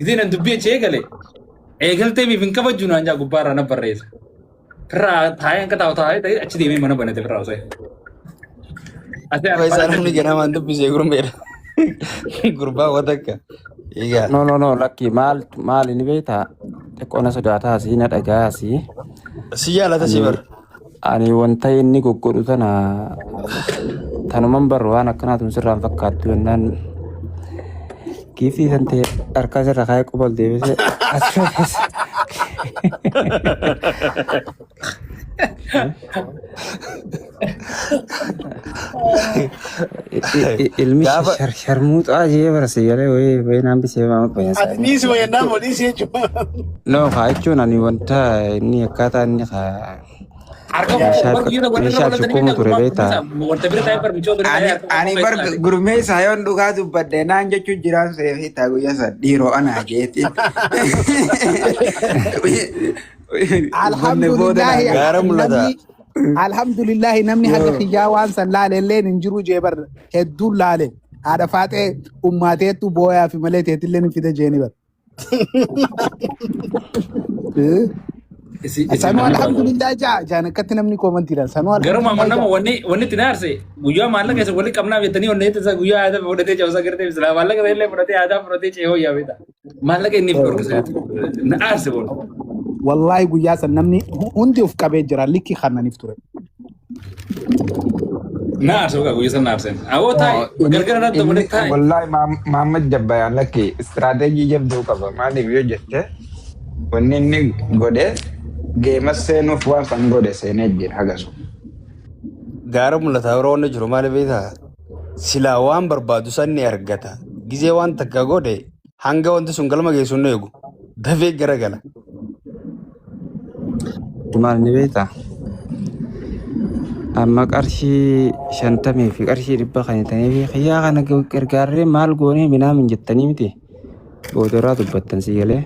Speaker 2: gidee nan dubbii achi eegale eegaltee miif hin kabajju naan jaa gubbaarraa na barreessa. Firraa taa'ee akka taa'u taa'ee ta'ee achi deemee mana banate firraa osoo. Asii
Speaker 12: Isaa
Speaker 2: arfaa
Speaker 12: namni ganamaan dubbisee gurmeedha. Gurbaa waan takka. Egaa.
Speaker 5: No no no lakki maal maali ni beektaa xiqqoo na sodaataa asii na dhagaa asii.
Speaker 12: Si jaalata si
Speaker 5: Ani
Speaker 12: bar.
Speaker 5: ani wanta inni goggodhu tana tanuman barru waan akkanaa tun sirraan fakkaattu jennaan giiftii san ta'e harkaa sirra kaayee quba ol deebisee as keessa. Ilmi
Speaker 12: Gaafa
Speaker 5: sharmuuxaa jee bara si galee wayii wayii naan bisee maama
Speaker 11: Ati
Speaker 5: bayansaa.
Speaker 11: dhiisi wayyannaa moo dhiisi jechuudha.
Speaker 5: No kaa jechuun ani wanta inni akkaataa inni kaa
Speaker 2: Harka
Speaker 5: meeshaa
Speaker 2: bar guyyaa warra
Speaker 5: meeshaa
Speaker 2: irra
Speaker 5: sukkuumu ture beektaa.
Speaker 2: wanta bira taa'ee bar michoo bira taa'ee
Speaker 3: Ani
Speaker 2: harka
Speaker 3: ani
Speaker 2: qofa
Speaker 3: bar
Speaker 2: ilaale.
Speaker 3: gurmeessaa yoon dhugaa dubbadhe naan jechuun jiraan seefii taa guyyaa san dhiiroo anaa jeetiin. Dubbanne booda
Speaker 4: Alhamdulillahi
Speaker 3: naan
Speaker 12: gaara mul'ata.
Speaker 4: namni alhamdulillahi namni haga
Speaker 3: yoo.
Speaker 4: kiyyaa waan san laale illeen hin jiru jee bar hedduun laale haadha faaxee ummaateettu booyaa fi malee teetillee hin fide jeeni bar.
Speaker 2: Isi isi
Speaker 4: Sanuu
Speaker 2: namni baay'ee.
Speaker 4: alhamdulillah jaa jaan akkatti namni koomantiidhaan sanuu
Speaker 2: Garuu
Speaker 4: alhamdulillah
Speaker 2: maamma nama
Speaker 4: jaa.
Speaker 2: wanni wanni itti naarse guyyaa maallaqa isa walitti qabnaaf jettanii wanni itti isa guyyaa aadaa fudhatee ce'uusaa gartee bisilaa maallaqa isa illee fudhatee aadaa fudhatee ce'ee hooyyaa beekta. Maallaqa inni fi dhorkisa na aarse boona.
Speaker 4: Wallaahi guyyaa san namni hundi of qabee jira likki kannaniif ture.
Speaker 2: Na aarse boqa guyyaa san na aarsen. Awoo taa'e
Speaker 3: Inni
Speaker 2: gargara irratti
Speaker 3: inni
Speaker 2: walitti taa'e.
Speaker 3: wallahi Mahammad Jabbayaan lakki istiraateejii jabduu qaba. Maaliif yoo jette wanni inni godhe geema seenuuf waan san godhe seenee jira hagasu.
Speaker 12: Gaara mul'ata yeroo wanni jiru maali beektaa? Silaa waan barbaadu san ni argata. Gizee waan takka godhe hanga wanti sun galma geessu hin eegu. Dafee garagala.
Speaker 5: Maal ni beektaa? Amma qarshii 50 fi qarshii 100 kan jettanii fi kiyyaa kana gargaarree maal goonee minaamin jettanii miti. Boodarraa dubbattan si galee.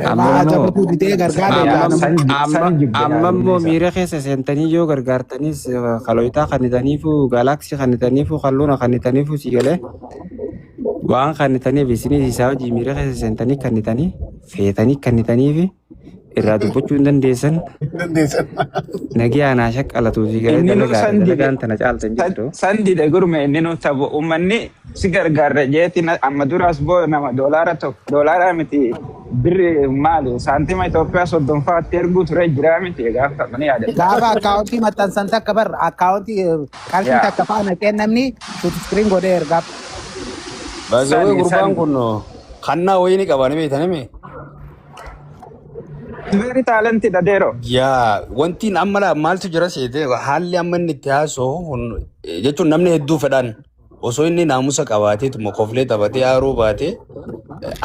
Speaker 5: Amma
Speaker 4: Maa
Speaker 5: immoo
Speaker 4: ajabatu didee gargaaree
Speaker 5: amma
Speaker 4: jaa nama.
Speaker 3: San
Speaker 5: amma
Speaker 3: san jibbe
Speaker 5: amma
Speaker 3: yaa
Speaker 5: immoo
Speaker 3: gurmeessaa.
Speaker 5: miira keessa seentanii yoo gargaartanis kalooyitaa kannitaniifu gaalaaksii kannitaniifu kalluuna kannitaniifu si galee waan kannitaniif isinis isaa hojii miira keessa seentanii kannitanii feetanii kannitaniifi Irraa dubbachuu hin dandeessan.
Speaker 11: Dandeessan.
Speaker 5: Nagee anaa shaqqalatuu fi galee
Speaker 3: Inni nu
Speaker 5: dalagaadha.
Speaker 3: san dide.
Speaker 5: Dalagaan tana caalta hin jirtu.
Speaker 3: San dide gurme inni nu tabu uummanni si gargaarra jeeti amma duraas boo nama doolaara tokko doolaara miti birri maali saantima Itoophiyaa soddomfaatti erguu ture jira miti gaafa ni yaadata.
Speaker 4: Gaafa akkaawuntii maxxansan takka bar akkaawuntii qarshii
Speaker 3: Yaa.
Speaker 4: takka fa'a naqee namni shoot screen godhee ergaaf.
Speaker 12: Baay'ee
Speaker 3: Sani
Speaker 12: gurbaan
Speaker 3: sani.
Speaker 12: kun kannaa wayii ni qaba ni beektan himi.
Speaker 3: Very talented adeero.
Speaker 12: Yaa wanti amma laa maaltu jira seete haalli amma inni itti haasa'u kun jechuun namni hedduu fedhan osoo inni naamusa qabaateetuma koflee taphatee aaruu baate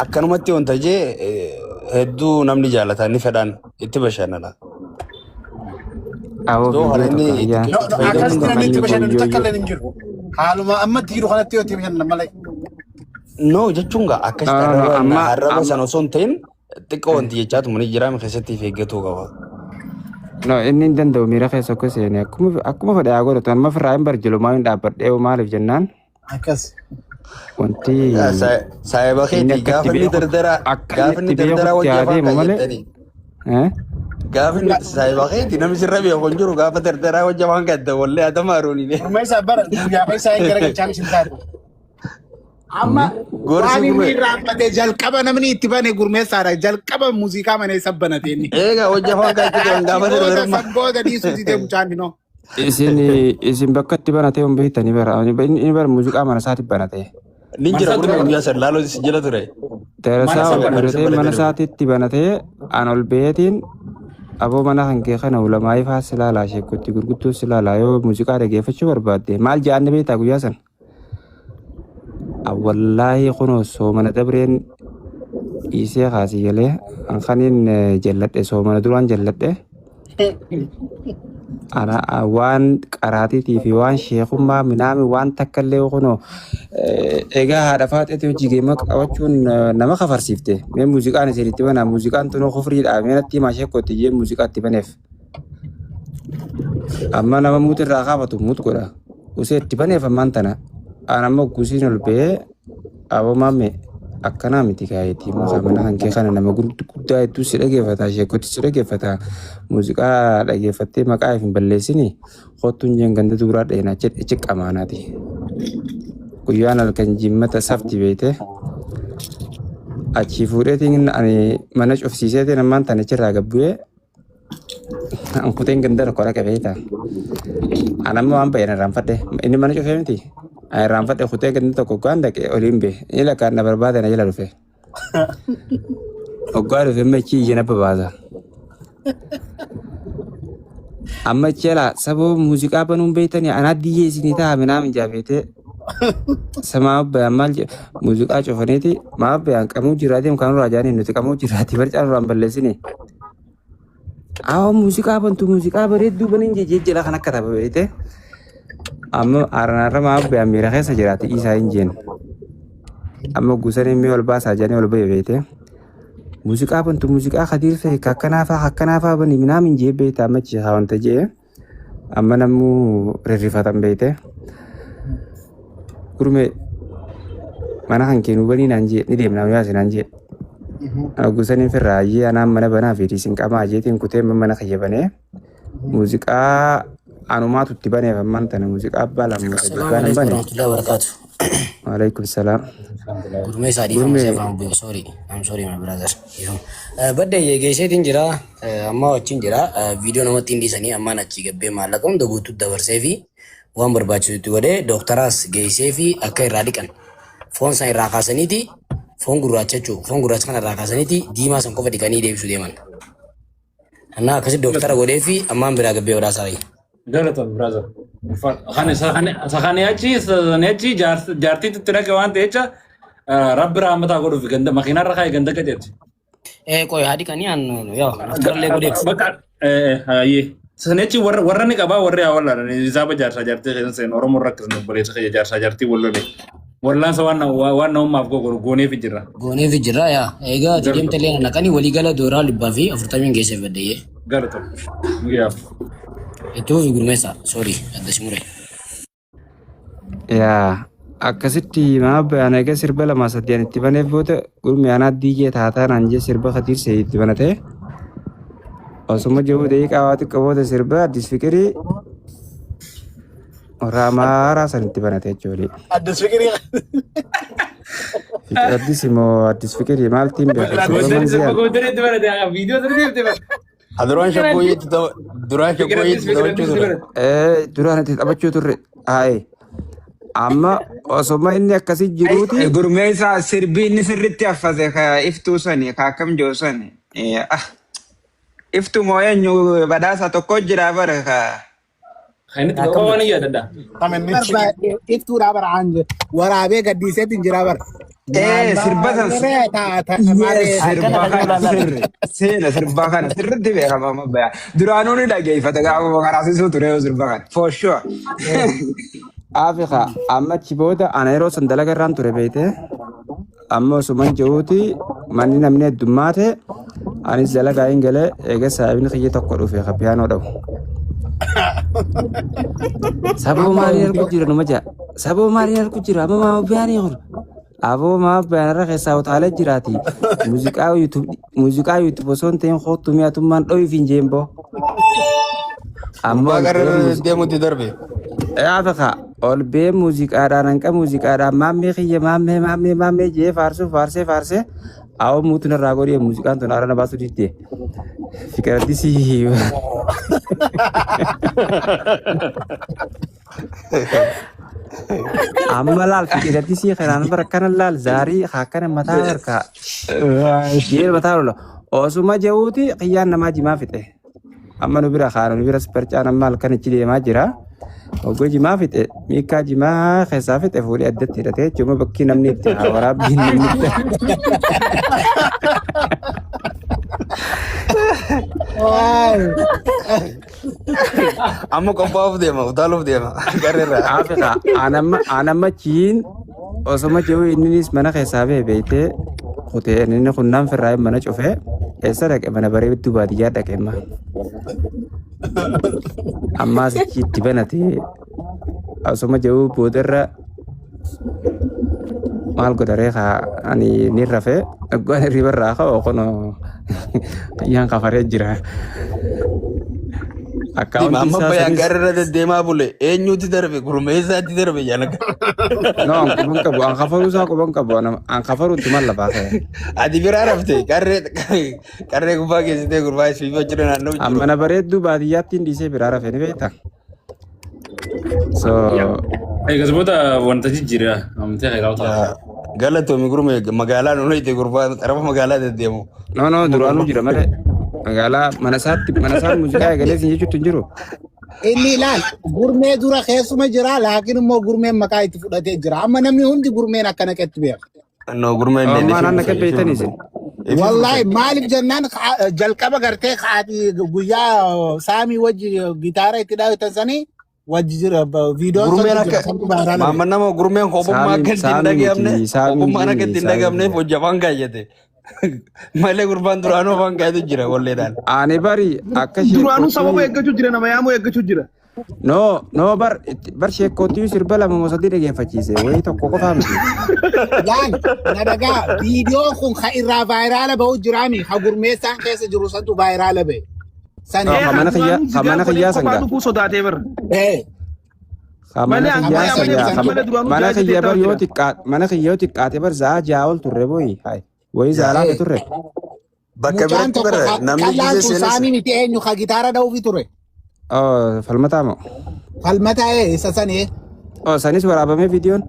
Speaker 12: akkanumatti wanta jee hedduu namni jaalata ni fedhan itti bashannana.
Speaker 5: Aboo
Speaker 12: Osoo kana
Speaker 5: viidiyoo
Speaker 12: inni
Speaker 5: tokko
Speaker 12: itti
Speaker 5: kiyyaa.
Speaker 11: No,
Speaker 12: itti
Speaker 11: no,
Speaker 12: fayyadamuu
Speaker 11: akkasitti
Speaker 12: hin
Speaker 11: namni itti
Speaker 12: qabne.
Speaker 11: bashannanu takka illee hin jiru. Haaluma ammatti jiru kanatti yoo itti bashannanan malee.
Speaker 12: No jechuun gaa
Speaker 5: No,
Speaker 12: akkasitti
Speaker 5: no, no.
Speaker 12: arraba
Speaker 5: Amma
Speaker 12: arraba
Speaker 5: amma
Speaker 12: sana osoo hin ta'in xiqqoo wanti jechaatuma ni jiraame keessatti of eeggatuu qaba.
Speaker 5: No, inni hin danda'u miira keessa akka seene akkuma akkuma fedhe haa godhatu. Amma firraa hin barjilumaa hin dhaabbadhee maaliif jennaan
Speaker 11: Akkas.
Speaker 5: wanti
Speaker 12: Saayiba
Speaker 5: inni
Speaker 12: keetii
Speaker 5: akka itti
Speaker 12: gaafa inni
Speaker 5: beeku
Speaker 12: dardaraa
Speaker 5: akka inni
Speaker 12: gaafa inni
Speaker 5: itti
Speaker 12: dardaraa
Speaker 5: beekutti
Speaker 12: wajji
Speaker 5: haa
Speaker 12: afaan
Speaker 5: deemu malee.
Speaker 12: kaayyatanii
Speaker 5: Eh?
Speaker 12: gaafa inni saayiba keetii namni sirra beeku hin jiru gaafa dardaraa wajji afaan kaayyatta wallee atama harooniine.
Speaker 11: Gurmeessaa bara guyyaa keessaa hin garagalchaan isin taatu.
Speaker 4: Amma
Speaker 12: Gorsi
Speaker 4: waan inni
Speaker 12: gurmee.
Speaker 4: irraanfate jalqaba namni itti bane gurmeessaadha. Jalqaba muuziqaa mana isa banate inni.
Speaker 12: Egaa wajji afaan kaayyattu kan gaafa
Speaker 4: Achi booda
Speaker 12: dardarummaa.
Speaker 4: san booda dhiisuu didee mucaan hinoo.
Speaker 5: Isin isin bakka itti banatee hin beektanii bara inni bara muuziqaa mana isaatti banate.
Speaker 12: Nin
Speaker 2: Mana
Speaker 12: jira
Speaker 2: isaa
Speaker 12: gurmee
Speaker 2: dura
Speaker 12: guyyaa san laaloo si jala ture.
Speaker 2: mana
Speaker 5: Darasaa
Speaker 2: isaa
Speaker 5: ol
Speaker 2: banate.
Speaker 5: godhatee mana
Speaker 12: Banate.
Speaker 5: isaatti banatee an ol beetiin aboo mana kan kee kana ulamaa ifaa si laalaa sheekutti gurguddoo si laalaa yoo muuziqaa dhageeffachuu barbaadde maal jedhan beektaa guyyaa san. Wallaahi kunoo soomana dabreen dhiisee kaasii galee an kaniin jalladhe soomana duraan jalladhe ana waan qaraatiitii fi waan sheekummaa minaami waan takka illee kunoo egaa haadha faaxeeti hojii geema qabachuun nama kafarsiifte mee muuziqaan isin itti banaa muuziqaan tunuu kufriidha mee natti himaa sheekootti jee muuziqaa itti baneef amma nama muut irraa kaafatu muut godha usee itti baneef ammaan tana an amma gusiin ol ba'ee aboo maamme akkanaa miti kaayetii muka mana kan kee kana nama guddaa hedduu si dhageeffata sheekoti si dhageeffata muuziqaa dhageeffattee maqaa if hin balleessini kottuun jeen ganda duuraa dheena achi qamaanaati guyyaan halkan jimmata safti beeyte achii fuudheetiin ani mana cufsiiseetiin ammaan tana achirraa gabbu'ee An kuteen ganda tokko dhaqe beektaa. An amma waan bahe irraanfadhe. Inni mana cufee miti. An irraanfadhe kutee ganda tokko hoggaan dhaqe oliin bahe. Inni lakkaan na barbaade na jala dhufe. Hoggaa dhufe amma ichi ija na babaasa. Amma ichi alaa sababa muuziqaa banuun beektanii anaa diyyee isinii ta'a minaa minjaa beetee. Samaa bayaan maal jedhe muuziqaa cufaniiti maa bayaan qamuu jiraatii kan nurraa jaanii nuti qamuu jiraatii barcaa nurraan balleessini. Awa muuziqaa bantu muuziqaa bareedduu banin jejjee jala kan akka tapha beekte. Amma arnaarra maa bayaan miira keessa jiraate isaa hin jeen. Amma gusanii mi'a ol baasaa jedhanii ol bahe beekte. Muuziqaa bantu muuziqaa kadiir fe'e akkanaa fa'aa akkanaa fa'aa bani minaamin jee beekte amma chiisaa wanta jee. Amma namuu rirrifatan beekte. Gurmee mana kan kee nu banii naan jee ni deemna yaasi naan jee. Gusanii firraa ayyee anaan mana banaa fi isin qamaa jeetiin kutee mana kiyya banee muuziqaa anumaatu itti baneef ammaan tana muuziqaa abbaa lama
Speaker 13: Assalamu
Speaker 5: jibaan hin
Speaker 13: alaikum
Speaker 5: bane.
Speaker 13: warahmatullahi wabarakatuh.
Speaker 5: Waalaikum salaam.
Speaker 13: Gurmee isaa dhiifama si
Speaker 5: Gurmee
Speaker 13: afaan bu'e. Sorry. I'm sorry my brother. Dhiifama. Badda geesseetiin jira. Amma wajjin jira. Viidiyoo namatti hin dhiisanii ammaan achii gabbee maallaqa hunda guutuu dabarsee fi waan barbaachisutti godhee dooktaraas geessee fi akka irraa dhiqan. Foon san irraa kaasaniiti foon gurraacha jechuudha. Foon gurraacha kana irraa kaasaniiti diimaa san qofa dhiqanii deebisuu deeman. Annaa akkasi dooktara godhee fi ammaan biraa gabbee badhaasaa fa'i.
Speaker 2: Galatoon brother. Kan isa kan achi isa achi jaartiitti itti dhaqe waan ta'e jecha rabbi rahmataa godhuuf ganda makiinarra kaa'e ganda qajeelche.
Speaker 13: Eh qoy haadhi kanii an yaa dooktarallee godheef.
Speaker 2: Bakka hayyee. Sana jechi warra warra ni qabaa warri haa wallaan hisaaba jaarsaa jaartii keessa seenu Oromoo rakkisne obboleessa keenya jaarsaa jaartii wal lole. Wallaansa waan waan namummaaf gogoru gooneef jirra.
Speaker 13: Gooneef jirra yaa egaa ati deemte illee naqanii waliigala dooraa dhibbaa fi afurtamiin geesseef baddeeyyee.
Speaker 2: Galatoom. Guyyaaf.
Speaker 13: Itti fufi gurmeessa sorry adda si mure.
Speaker 5: Yaa akkasitti maa bayaan egaa sirba lama sadii itti baneef booda gurmee anaa diijee taataa naan jee sirba kadiir seeyitti banatee. Osuma jiru daqiiqaa waa xiqqoo booda sirba Addis Fiqirii warra Amaaraa sanitti banate jechuudha.
Speaker 11: Addis Fiqirii.
Speaker 5: Addis immoo Addis Fiqirii maaltiin beeka sirba
Speaker 2: Gondarii sirba
Speaker 5: manziyaan.
Speaker 2: gondarii itti barate viidiyoo sirbi itti barate.
Speaker 12: Duraan shaggooyyeetti duraan shaggooyyeetti taphachuu ture.
Speaker 5: Duraan itti taphachuu turre haa'e. Amma osoma inni akkasii jiruuti
Speaker 3: Gurmee isaa sirbi inni sirritti affate ka iftuu sani ka akkam jiru sani. Iftuu moo eenyu badhaasa tokko jira bara ka.
Speaker 2: Kan inni itti waan yaadadha.
Speaker 4: Iftuudhaa bara aan waraabee gaddiiseetti hin jiraa bara.
Speaker 3: Sirba san yes sirba kana sirri seena sirba kana sirritti beekama amma baya. Duraanuu ni dhageeffata gaafa karaasisuu ture sirba kana for sure.
Speaker 5: Afrika amma achi booda ana yeroo san dalaga irraan ture beekte amma osuma jiruuti manni namni heddummaate anis dalagaa hin galee eega saayibni kiyya tokko dhufe ka piyaanoo dhabu. Sababa maaliin argu jira numa jaa sababa maaliin argu jira amma maama piyaanii kun aboo maama piyaanarra keessaa utaalee jiraati muuziqaa YouTube muuziqaa YouTube osoo hin ta'in kootu mi'atummaan dho'iif hin jeen boo. Amma
Speaker 12: Gurbaa
Speaker 5: ol
Speaker 12: qarree
Speaker 5: ba'ee
Speaker 12: irra
Speaker 5: muuziqaa
Speaker 12: deemutti darbe.
Speaker 5: Afrika ol ba'ee muuziqaadhaan hanqa muuziqaadhaan maammee kiyya maammee maammee maammee jee faarsuu faarsee faarsee awwa muutu narraa godhee muuziqaan tun haara na baasuu didde. Fiqiraddisii amma laal fiqiraddisii kanaan bara kana laal zaarii akkana mataa harkaa jee mataa lola osuma jehuuti kiyyaan namaa jimaa fixe. Amma nu bira kaana nu bira barcaan amma halkan achi deemaa jira. Hoggoo jimaa fixe miikkaa jimaa keessaa fixe fuudhee addatti hidhatee jechuudha bakki namni itti haa waraabbiin namni itti.
Speaker 12: Amma qophaa'uuf deema utaaluuf deema qarreerraa.
Speaker 5: Afrika anamma anamma chiin osoma jiru inninis mana keessaa ba'e beektee kutee inni kunnaan firraa mana cufee eessa dhaqe mana bareedduu baadiyyaa dhaqe amma. Ammaas achi itti banate osoma jiru boodarra maal godharee kaa ani ni rafee dhaggaan hirriba irraa ka'u kunoo kiyyaan kafaree jira. Akkaawuntii
Speaker 12: Amma
Speaker 5: isaa
Speaker 12: bayaan
Speaker 5: sanis
Speaker 12: qarreerra deddeemaa bule eenyutti darbe gurmeessaatti darbe jaalaka.
Speaker 5: no an quban qabu an kafaruu isaa quban qabu an kafaruu itti lafaa ka'e.
Speaker 12: Ati biraa rafte qarree qarree gubbaa geessitee gurbaa isii jira naannoo
Speaker 5: An
Speaker 12: jiru.
Speaker 5: mana bareedduu baadiyyaatti hin dhiisee biraa rafee ni beekta. So
Speaker 2: Eegas booda wanta jijjiira amantii khayraa ta'a.
Speaker 12: Galatoomi gurmee magaalaa nu dhayite gurbaa xarafa magaalaa deddeemu.
Speaker 5: no no duraanuu jira malee magaalaa mana isaatti mana isaa muuziqaa eegalee sin jechuutti hin jiru.
Speaker 4: Inni ilaal gurmee dura keessuma jira laakiin immoo gurmeen maqaa itti fudhatee jira. Amma namni hundi gurmeen akka naqetti beeka.
Speaker 12: No gurmee illee
Speaker 5: Ammaa
Speaker 12: ifi
Speaker 5: naan
Speaker 12: dhufe
Speaker 5: naqe
Speaker 12: ifi
Speaker 5: beektanii
Speaker 12: dhufe.
Speaker 5: isin.
Speaker 12: Ifi
Speaker 4: Wallahi
Speaker 12: dhufe.
Speaker 4: maaliif jennaan jalqaba gartee haati guyyaa saamii wajji gitaara itti dhaawatan sanii wajji jira viidiyoon
Speaker 12: Gurmeen
Speaker 4: santu jira
Speaker 12: akka
Speaker 4: santu baaraala beeka.
Speaker 12: maamma nama gurmeen kophummaa
Speaker 5: Saamii
Speaker 12: akka itti hin
Speaker 5: saamii
Speaker 12: dhagayamne
Speaker 5: miti saamii
Speaker 12: kophummaan akka
Speaker 5: miti
Speaker 12: itti hin
Speaker 5: saamii
Speaker 12: dhagayamneef
Speaker 5: miti.
Speaker 12: hojii afaan kaayyate. Malee gurbaan duraanuu afaan kaayatu jira walleedhaan.
Speaker 5: Ani bari akka
Speaker 7: Duraanuu sababa
Speaker 5: sheekootti
Speaker 7: eeggachuu jira nama yaamuu eeggachuu jira.
Speaker 5: no no bar bar sheekootti sirba lama moo sadii dhageeffachiise wayii tokko qofaa miti.
Speaker 4: Laal na dhagaa viidiyoon kun ka irraa vaayiraala ba'u jiraami ka gurmeessaan keessa jiru santu vaayiraala ba'e. Sani.
Speaker 5: No,
Speaker 7: Ee
Speaker 5: ka mana kiyya
Speaker 7: duraanuu
Speaker 5: ka
Speaker 7: zigaa
Speaker 5: mana
Speaker 7: godhee
Speaker 5: kiyyaa
Speaker 7: kophaa
Speaker 5: sangaa.
Speaker 7: dhufuu sodaatee bara.
Speaker 4: Ee
Speaker 5: Ka mana
Speaker 7: Malee
Speaker 5: kiyyaa
Speaker 7: amma yaamanii
Speaker 5: sangaa.
Speaker 7: dhuftu
Speaker 5: Ka
Speaker 7: malee duraanuu
Speaker 5: mana
Speaker 7: ja'a
Speaker 5: kiyya
Speaker 7: jetee
Speaker 5: bar
Speaker 7: ta'u
Speaker 5: yoo
Speaker 7: jira.
Speaker 5: xiqqaate mana kiyya yoo xiqqaate bar za'a ja'a ol turre booyi. Hai. Wayii za'a lama
Speaker 4: ee
Speaker 5: turre.
Speaker 12: Bakka
Speaker 4: mucaan
Speaker 12: biratti
Speaker 4: tokko
Speaker 12: bara namni
Speaker 4: qallaan
Speaker 12: gisee
Speaker 4: sun
Speaker 12: seenes
Speaker 4: saamii miti eenyu ka gitaara dha'uufi ture.
Speaker 5: Oh falmataa moo?
Speaker 4: Falmataa ee isa sani ee.
Speaker 5: Oh sanis waraabamee viidiyoon.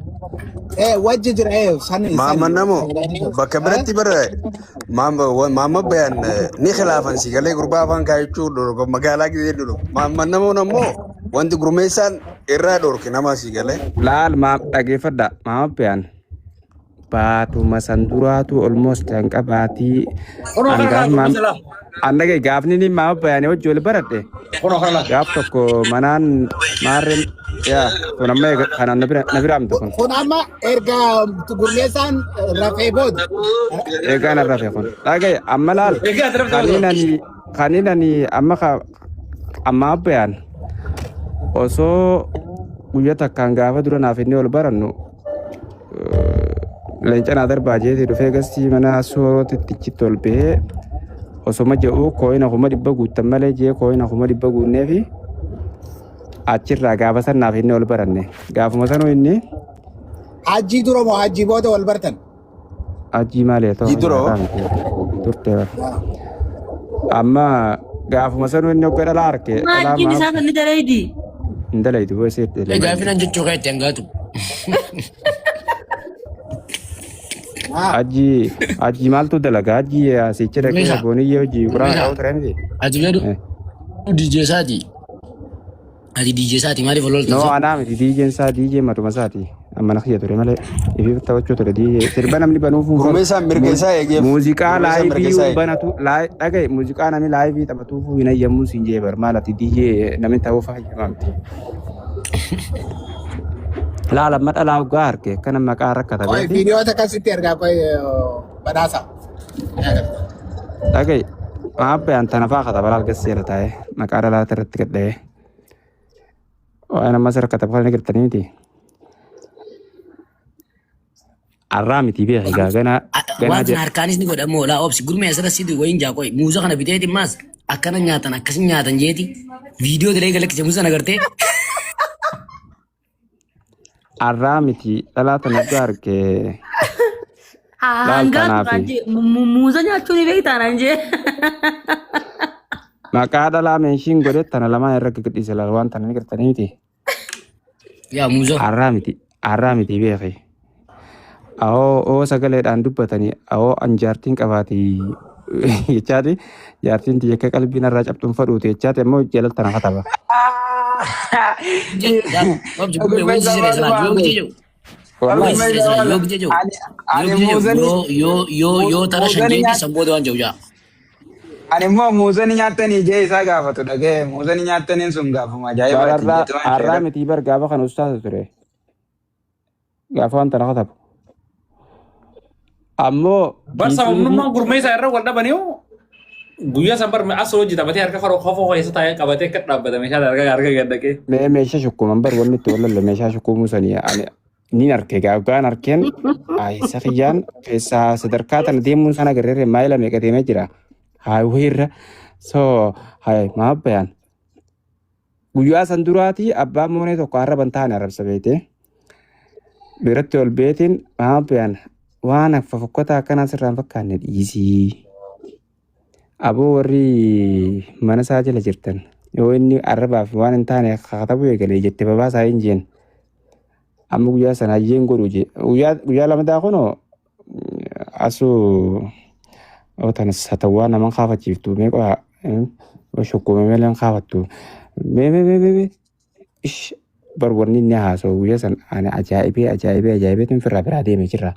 Speaker 4: Ee wajji jira ee sani
Speaker 12: maamma
Speaker 4: sani.
Speaker 12: namo bakka biratti bara maamma bayaan ni khilaafan si galee gurbaa afaan kaayachuu dhorka magaalaa gisee dhorka maamma namoon ammoo wanti gurmeessaan irraa dhorke nama si galee.
Speaker 5: Laal maa dhageeffadha maama bayaan. Baatuma san duraatu almost hanqa baatii
Speaker 2: Kunoo
Speaker 5: an
Speaker 2: kana
Speaker 5: gaaf
Speaker 2: laal
Speaker 5: maam
Speaker 2: masalaa.
Speaker 5: an dhagaye gaafni ni maama bayaanii wajji wal baradhe
Speaker 2: Kunoo kana laal.
Speaker 5: gaaf tokko manaan maarreen yaa kun amma kanaan na bira amte kun
Speaker 4: Kun amma erga gurmeessaan rafee booda.
Speaker 5: eegaa na rafe kun dhagaye amma laal
Speaker 2: Egaa asirratti
Speaker 5: kaniin
Speaker 2: masalaa.
Speaker 5: ani kaniin ani amma ka amma bayaan osoo guyya takkaan gaafa dura naaf inni ol barannu leenca naa darbaa jeetii dhufee gastii mana soorootitti achitti ol bahee Osoma jedhu kooyina 100,000 guuttan malee jee kooyina 100,000 guunnee fi achirraa gaafa san naaf inni ol baranne. Gaafuma sanuu inni
Speaker 4: Hajjii dura moo hajjii booda wal bartan?
Speaker 5: Hajjii maali haa ta'u
Speaker 12: Hajjii dura
Speaker 5: nyaataa miti turte bara. Amma gaafuma sanuu inni hogga dhalaa arke dhalaa
Speaker 6: Maajjiin
Speaker 5: maaf
Speaker 6: isaa kan ni daleeydi.
Speaker 5: hin dalaydu boo isee itti
Speaker 13: Gaafii
Speaker 5: dalaydi.
Speaker 13: nan jechuu kee itti hangaatu.
Speaker 5: Hajjii hajjii maaltu dalaga hajjii asiichi dhaqee
Speaker 13: Gurmeessaa.
Speaker 5: booniyyee hojii quraana
Speaker 13: Gurmeessaa.
Speaker 5: qabu ture miti.
Speaker 13: Ati jedhu DJ isaati. Ati DJ isaati maaliif ol
Speaker 5: No
Speaker 13: olta?
Speaker 5: anaa miti DJ'n isaa DJ matuma isaati. Amma na kiyya ture malee ifiif taphachuu ture DJ. Sirba namni banuuf hin
Speaker 12: Gurmeessaan mirga isaa eegeef.
Speaker 5: Muuziqaa
Speaker 12: Gurmeessaan mirga
Speaker 5: laayivii
Speaker 12: isaa eege.
Speaker 5: banatu dhagaye muuziqaa namni laayivii taphatuuf hin hayyamuun siin jee bar maal ati DJ namni ta'uuf hayyamaa miti. Laala amma dhalaa hoggaa arge akkana maqaa
Speaker 4: Qoy
Speaker 5: rakkatabeeti.
Speaker 4: viidiyoota akkasitti ergaa qoy badhaasa.
Speaker 5: Dhagaye maabbe an tana faa kataba laal gasseera taa'e maqaa dhalaata irratti gadha'ee. Waan ammas rakkatabu kana gartanii miti. Arraa miti beeki gaa ganaa ganaa
Speaker 13: Waan kana
Speaker 5: jedha.
Speaker 13: harkaanis ni godhamu laa obsi gurmee asirra si wayin jaa qoy muuza kana biteeti maas akkana nyaatan akkasi nyaatan jeeti viidiyoo dilee galakkise muuza sana gartee
Speaker 5: Arraa miti dhalaa tana hoggaa arge laal
Speaker 6: Hangaa
Speaker 5: tanaafi.
Speaker 6: turaan jee muuza nyaachuu ni beektaa naan jee.
Speaker 5: Maqaa dhalaa meeshiin godhe tana lamaan irra gadhiise laal waan tana ni gartanii miti.
Speaker 13: Yaa muuza.
Speaker 5: Arraa miti arraa miti beeki. Awoo oo sagaleedhaan dubbatanii awoo an jaartiin qabaati jechaati jaartiin tiyya akka qalbiin irraa cabxuun fadhuuti jechaati ammoo jalal tana kataba.
Speaker 13: Obsi gurmee wayin si siree silaa yoo gijee jiru.
Speaker 5: Wallahi
Speaker 13: Wayin si siree silaa yoo gijee jiru.
Speaker 3: Ani
Speaker 13: Yoo gijee jiru
Speaker 3: muuzanii
Speaker 13: yoo yoo yoo yoo tara shan
Speaker 3: muuzanii
Speaker 13: jeeti
Speaker 3: nyaat
Speaker 13: san booda waan jiru jaa.
Speaker 3: ani immoo muuzanii nyaattanii jee isaa gaafatu dhaga'e muuzanii nyaattaniin sun gaafuma
Speaker 5: Bar
Speaker 3: ajaa'ibaati
Speaker 5: arraa
Speaker 3: jeetu waan
Speaker 5: arraa
Speaker 3: sheera.
Speaker 5: miti bar gaafa kana ustaasa ture gaafa waan tana katabu. Ammoo
Speaker 2: Bar
Speaker 5: kiisiin
Speaker 2: sababnummaan gurmeessaa irra wal dhabanii guyyaa san bar asoo hojii taphatee harka faroo kofoo keessa taa'ee qabatee akka dhaabbata meeshaa harka harka gad dhaqee.
Speaker 5: mee meeshaa shukkuman bar wanni itti wal lolle meeshaa shukkumuu sanii ani nin arke gaafgaan arkeen isa kiyyaan keessaa sadarkaa tana deemuun sana agarreerre maayila meeqa deemee jira haayuhii irra so haay maa bayaan guyyaa san duraati abbaan moonee tokko arraban taane arrabsa beekte biratti ol beetiin maa bayaan waan akka fofokkotaa akkanaa sirraan fakkaanne dhiisii aboo warri mana isaa jala jirtan yoo inni arrabaaf waan hin taane kakatabuu eegalee jette babaasaa hin jeen Amma guyyaa sana hayyeen godhu jee. Guyyaa guyyaa lamataa kunoo asuu oo tana satawwaa naman kaafachiiftu mee qoyaa shukkume malee hin kaafattu. Mee mee mee mee mee ish bar wanni inni haasa'u guyyaa sana ani ajaa'ibee ajaa'ibee ajaa'ibee tun firraa biraa deeme jirra.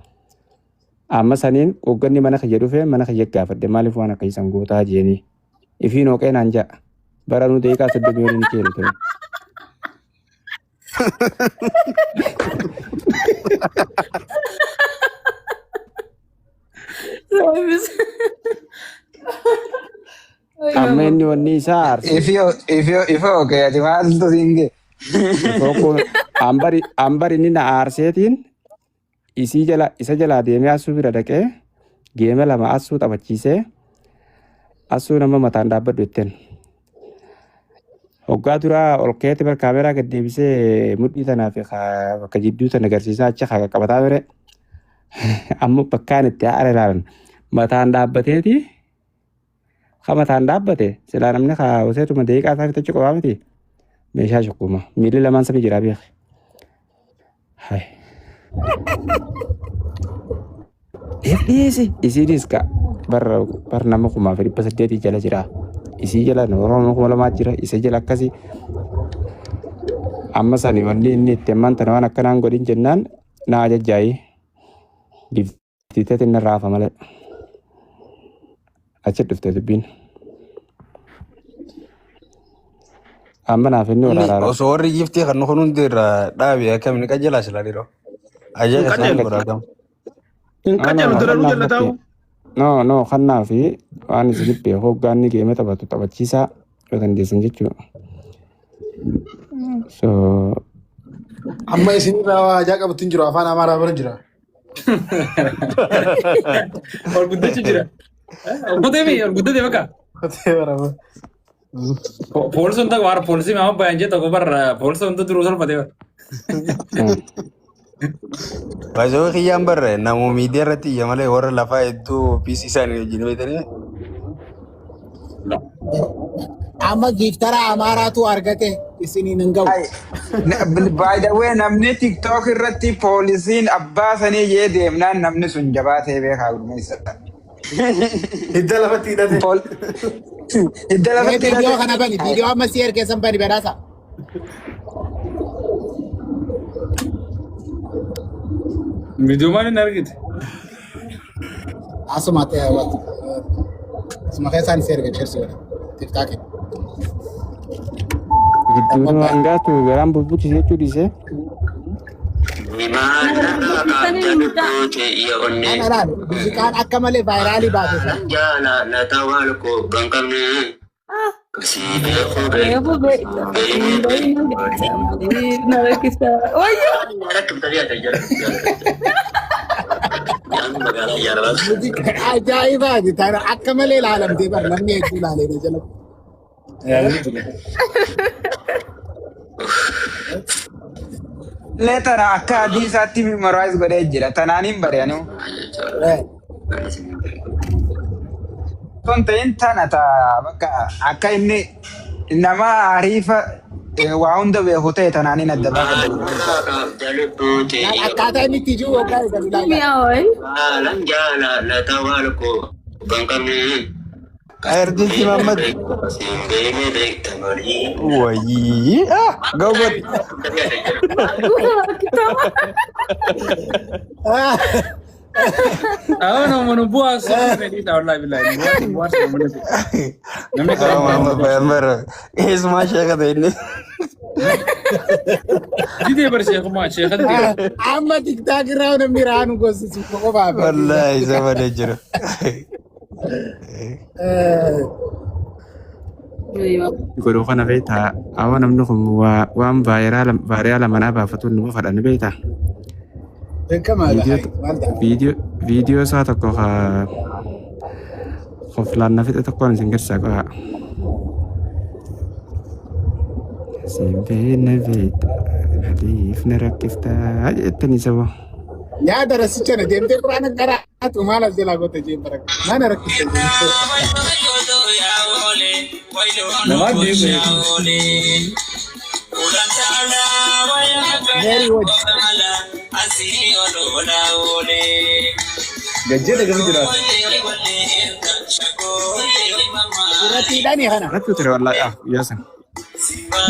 Speaker 5: Amma saniin hogganni mana kiyya dhufee mana kiyya gaafadhe maaliif waan akkasii san gootaa jeeni. Ifiin hooqee naan ja'a. Bara nu daqiiqaa 30 waliin keenu ture. Amma inni wanni isaa aarse.
Speaker 3: Ifi okay ati maaltu siin ga'e?
Speaker 5: Tokko ambari ambari inni na aarseetiin isii jala isa jalaa deemee asuu bira dhaqee geema lama asuu taphachiisee asuu nama mataan dhaabbadhu jetteen. Hoggaa duraa ol ka'eeti bar kaameraa gad deebisee mudhii tanaa fi bakka jidduu tana agarsiisaa achi haa qaqqabataa ture. Amma bakkaan itti haara ilaalan mataan dhaabbateeti ka mataan dhaabbate silaa namni ka hoseetuma daqiiqaa isaa fixachuu qabaa miti meeshaa shukkuma miilli lamaan samii jiraa beeki. Hai. Dhiisi isiinis ka bar bar nama 1800 jala jira. Isii jala nama 2000 jira isa jala akkasii. Amma sani wanni inni itti ammaan tana waan akkanaan godhin jennaan na ajajjaayi. Giftiiteetiin narraa hafa malee. Achi dhufte dubbiin. Amma naaf inni wal
Speaker 12: Inni
Speaker 5: araara.
Speaker 12: osoo warri giftii kan kun hundi irraa dhaabe akkam ni qajeelaa silaa dhiiroo.
Speaker 7: Hin
Speaker 12: Ajaja isaanii
Speaker 7: qajeelu.
Speaker 12: godha akkam.
Speaker 7: Hin
Speaker 5: No, no,
Speaker 7: qajeelu daranuu
Speaker 5: kannaaf
Speaker 7: jalla
Speaker 5: lakki.
Speaker 7: taa'u.
Speaker 5: No, no, kannaa fi waan isin beeku hoggaanni geeme taphatu taphachiisaa yoo dandeessan jechuudha. So,
Speaker 11: Amma isin irraa waa ajaa qabatu hin jiru afaan Amaaraa bira jira.
Speaker 2: Ol guddachuu jira. Kutee mi guddate bakka.
Speaker 11: Kutee barama.
Speaker 2: Poolisii hunda waan poolisii maama bayan jee tokko barra poolisii hunda duruu tolfatee bara.
Speaker 12: Baay'ee kiyyaan barre namoo miidiyaa irratti iyya malee warra lafaa hedduu piisii isaanii wajjin beekanii.
Speaker 4: Amma giiftara Amaaraatu argate isiniin hin ga'u.
Speaker 3: By the way, namni TikTok irratti poolisiin abbaa sanii jee deemnaan namni sun jabaa ta'ee beekaa gurmeessa.
Speaker 11: Hidda lafatti hidhate.
Speaker 3: Hidda
Speaker 4: Mee
Speaker 3: lafatti
Speaker 4: viidiyoo
Speaker 3: hidhate.
Speaker 4: kana bani viidiyoo amma si ergeessan bani badhaasa.
Speaker 2: Viidiyoo maal hin argite?
Speaker 4: Asuma ta'e wat. Asuma keessaan si erge shirsi godhe. TikTok.
Speaker 5: Gidduun waan gaatu garaan bubbuchise jechuu dhiisee.
Speaker 4: Kana laal muuziqaan akka malee vaayiraalii baate sana.
Speaker 6: Reefu beekta. Na rakkisa. Wayyo.
Speaker 4: Muuziqaa ajaa'ibaati tana akka malee laalamtee bar namni hedduu laalee na jala.
Speaker 3: Illee tana akka adii isaatti memorize godhee jira. Tanaan hin bare anuu. Sun ta'in tana ta bakka akka inni nama ariifa waa hunda beeku ta'e tanaan hin adda baafadha gurmeessa.
Speaker 4: Laal akkaataa inni itti jiru waggaa eegalu laal.
Speaker 6: Mi'aawayi.
Speaker 12: Artisti Mahammad. Wayii. Ah, gawwat.
Speaker 2: Awwa nama bu'aa sun fedhii dha wallaahi billaahi. Bu'aa sun mana Namni
Speaker 12: Ah, Mahammad Bayambar. Eessumaa sheeka ta'e inni.
Speaker 2: Didee bar sheekumaa sheeka didee.
Speaker 4: Amma TikTok irraa namni raanu gossisu qofaaf.
Speaker 12: Wallaahi isa malee jiru.
Speaker 5: Godhuu kana beektaa awwa namni kun waan vaayiraala manaa baafatu nama fadha ni beektaa.
Speaker 4: Beekamaadha. Maal ta'a?
Speaker 5: Viidiyoo isaa tokko ka koflaan na fixe tokkoon isin garsiisa qofa. Siin beekna beekta maaliif na rakkiftaa jettanii saba.
Speaker 4: Yaa darasicha na deemtee quraana qaraatu maal as jalaa goota jeen bara. Mana rakkifta jeen.
Speaker 2: Namaa beeku.
Speaker 4: Meerii wajji.
Speaker 2: Gajjee gama jiraatu.
Speaker 4: Irratti hidhanii kana.
Speaker 5: Irratti ture wallaahi ah guyyaa sana.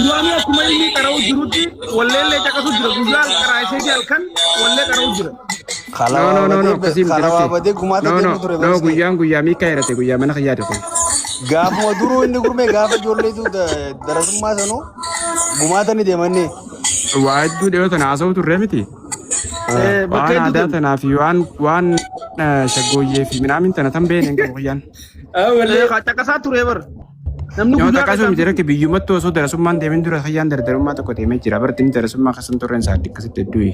Speaker 7: Duraanii akkuma inni qara'u jirutti walleellee caqasu jira. Guyyaa qaraa'isee halkan wallee qara'u jira.
Speaker 5: No no no no akkasii miti
Speaker 12: Kalawaa
Speaker 5: rakkee.
Speaker 12: badee gumaata
Speaker 5: No no
Speaker 12: deemu ture
Speaker 5: no
Speaker 12: barsiise.
Speaker 5: guyyaan guyyaa miikaa hirate guyyaa mana kiyyaate kun.
Speaker 12: Gaafuma duruu inni gurmee gaafa ijoolleetu darasummaa sanuu gumaata ni deemanne.
Speaker 5: Waa hedduu dhiyoo tana haasa'u turre miti.
Speaker 7: Bakka
Speaker 5: Waan
Speaker 7: hedduu
Speaker 5: aadaa
Speaker 7: deemu.
Speaker 5: tanaa fi waan waan shaggooyyee fi minaamin tana tan beekne hin qabu kiyyaan.
Speaker 2: Wallee.
Speaker 7: Caqasaa ture bar. Namni
Speaker 5: Yoo
Speaker 7: guyyaa
Speaker 5: takkasuu
Speaker 7: keessaa
Speaker 5: miti rakke biyyumatti osoo darasummaan deemin dura kiyyaan dardarummaa tokko deemee jira. Barti inni darasummaa kasan turreen isaa akkasitti hedduu.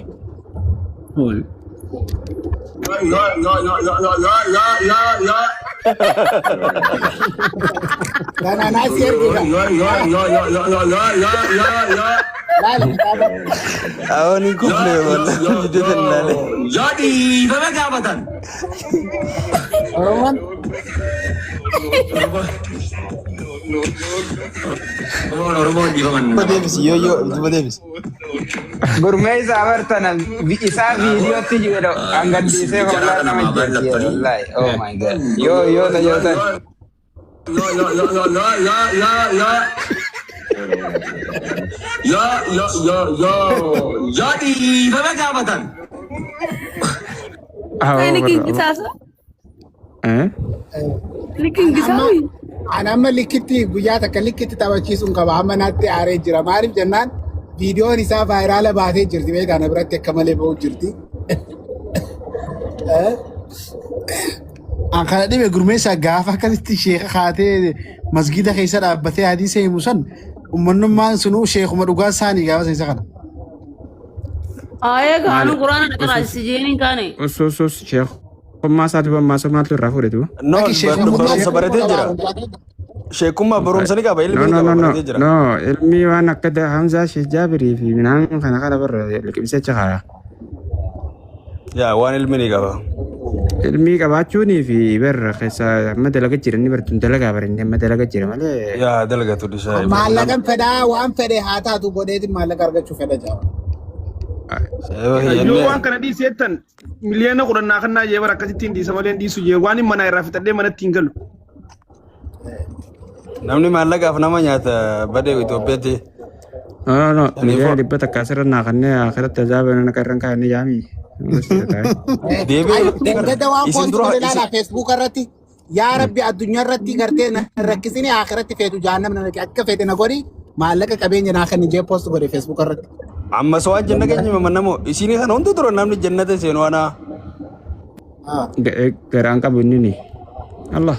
Speaker 4: Kana naasii ergita. Laala kitaaba.
Speaker 12: Awwan hin kufne wallaahi viidiyoo sana ilaalee.
Speaker 4: Oromoon
Speaker 12: Duuba deebisi yoo yoo duuba deebisi.
Speaker 3: Gurmeessa abartana isaa viidiyootti jedhu hangaddiisee hollaa nama jetti wallaahi. Oh my god. Yoo yoo ta yoo ta.
Speaker 6: Inni kingisaasa. Inni kingisaawi.
Speaker 4: Ani amma likkitti guyyaa takka likkitti taphachiisuun qaba. Amma natti aaree jira. Maaliif jennaan viidiyoon isaa vaayiraala baatee jirti. Beekaa na biratti akka malee ba'uu jirti.
Speaker 11: An kana dhibe gurmeessaa gaafa akkasitti sheeka kaatee masgiida keessa dhaabbatee hadiisa himu san ummannummaan sunuu sheekuma dhugaa isaanii gaafa san isa kana.
Speaker 6: Ayee kaanu
Speaker 5: Maali?
Speaker 6: quraana dhaqaraasisi jeeniin kaane.
Speaker 5: Us us us sheekh. Sheekummaa isaa duba ammaa maaltu irraa fuudhetu?
Speaker 12: No,
Speaker 4: Lakki sheekummaa
Speaker 12: barumsa baratee jira. Sheekummaa barumsa ni qaba, ilmi
Speaker 5: No
Speaker 12: ni
Speaker 5: no
Speaker 12: qaba,
Speaker 5: no no
Speaker 12: baratee jira.
Speaker 5: no, ilmi waan akka Hamzaa Sheekh Jaabirii fi minaan kana kana barra liqimsee achi kaaya.
Speaker 12: Yaa waan ilmi ni qaba.
Speaker 5: Ilmii qabaachuunii fi barra keessa amma dalaga jira, inni bartuun dalagaa barinni amma dalaga jira malee.
Speaker 12: Yaa dalagatu dhisaa.
Speaker 4: Maallaqan fedhaa, waan fedhe haa taatu godheetiin maallaqa argachuu fedha jaa.
Speaker 7: Yoo waan kana dhiiseettan 10 miliyoona naa kannaa jee bara akkasitti hin dhiisa malee hin dhiisu jee, waan hin manaa irraa fixadhee manatti hin galu.
Speaker 12: Namni maallaqaaf nama nyaata badee Itoophiyaatti.
Speaker 5: No no no, 100 miliyoona asirra naa kannee akhiratti azaaba na qarran kaa'anii jaami.
Speaker 12: Deebi'ee
Speaker 4: Dangada waan
Speaker 12: isin
Speaker 4: post
Speaker 12: dura
Speaker 4: godhe ilaalaa Facebook irratti. Yaa Rabbi, addunyaa irratti gartee na rakkisini, akhiratti feetu jahannam na naqi, akka feete na godhi, maallaqa qabeenya naa kenni jee post godhe Facebook irratti.
Speaker 12: Ammas waan jenna keenya manamoo isin kana hunda dura namni jannata seenu ana.
Speaker 5: Garaan qabu inni ni. Allah.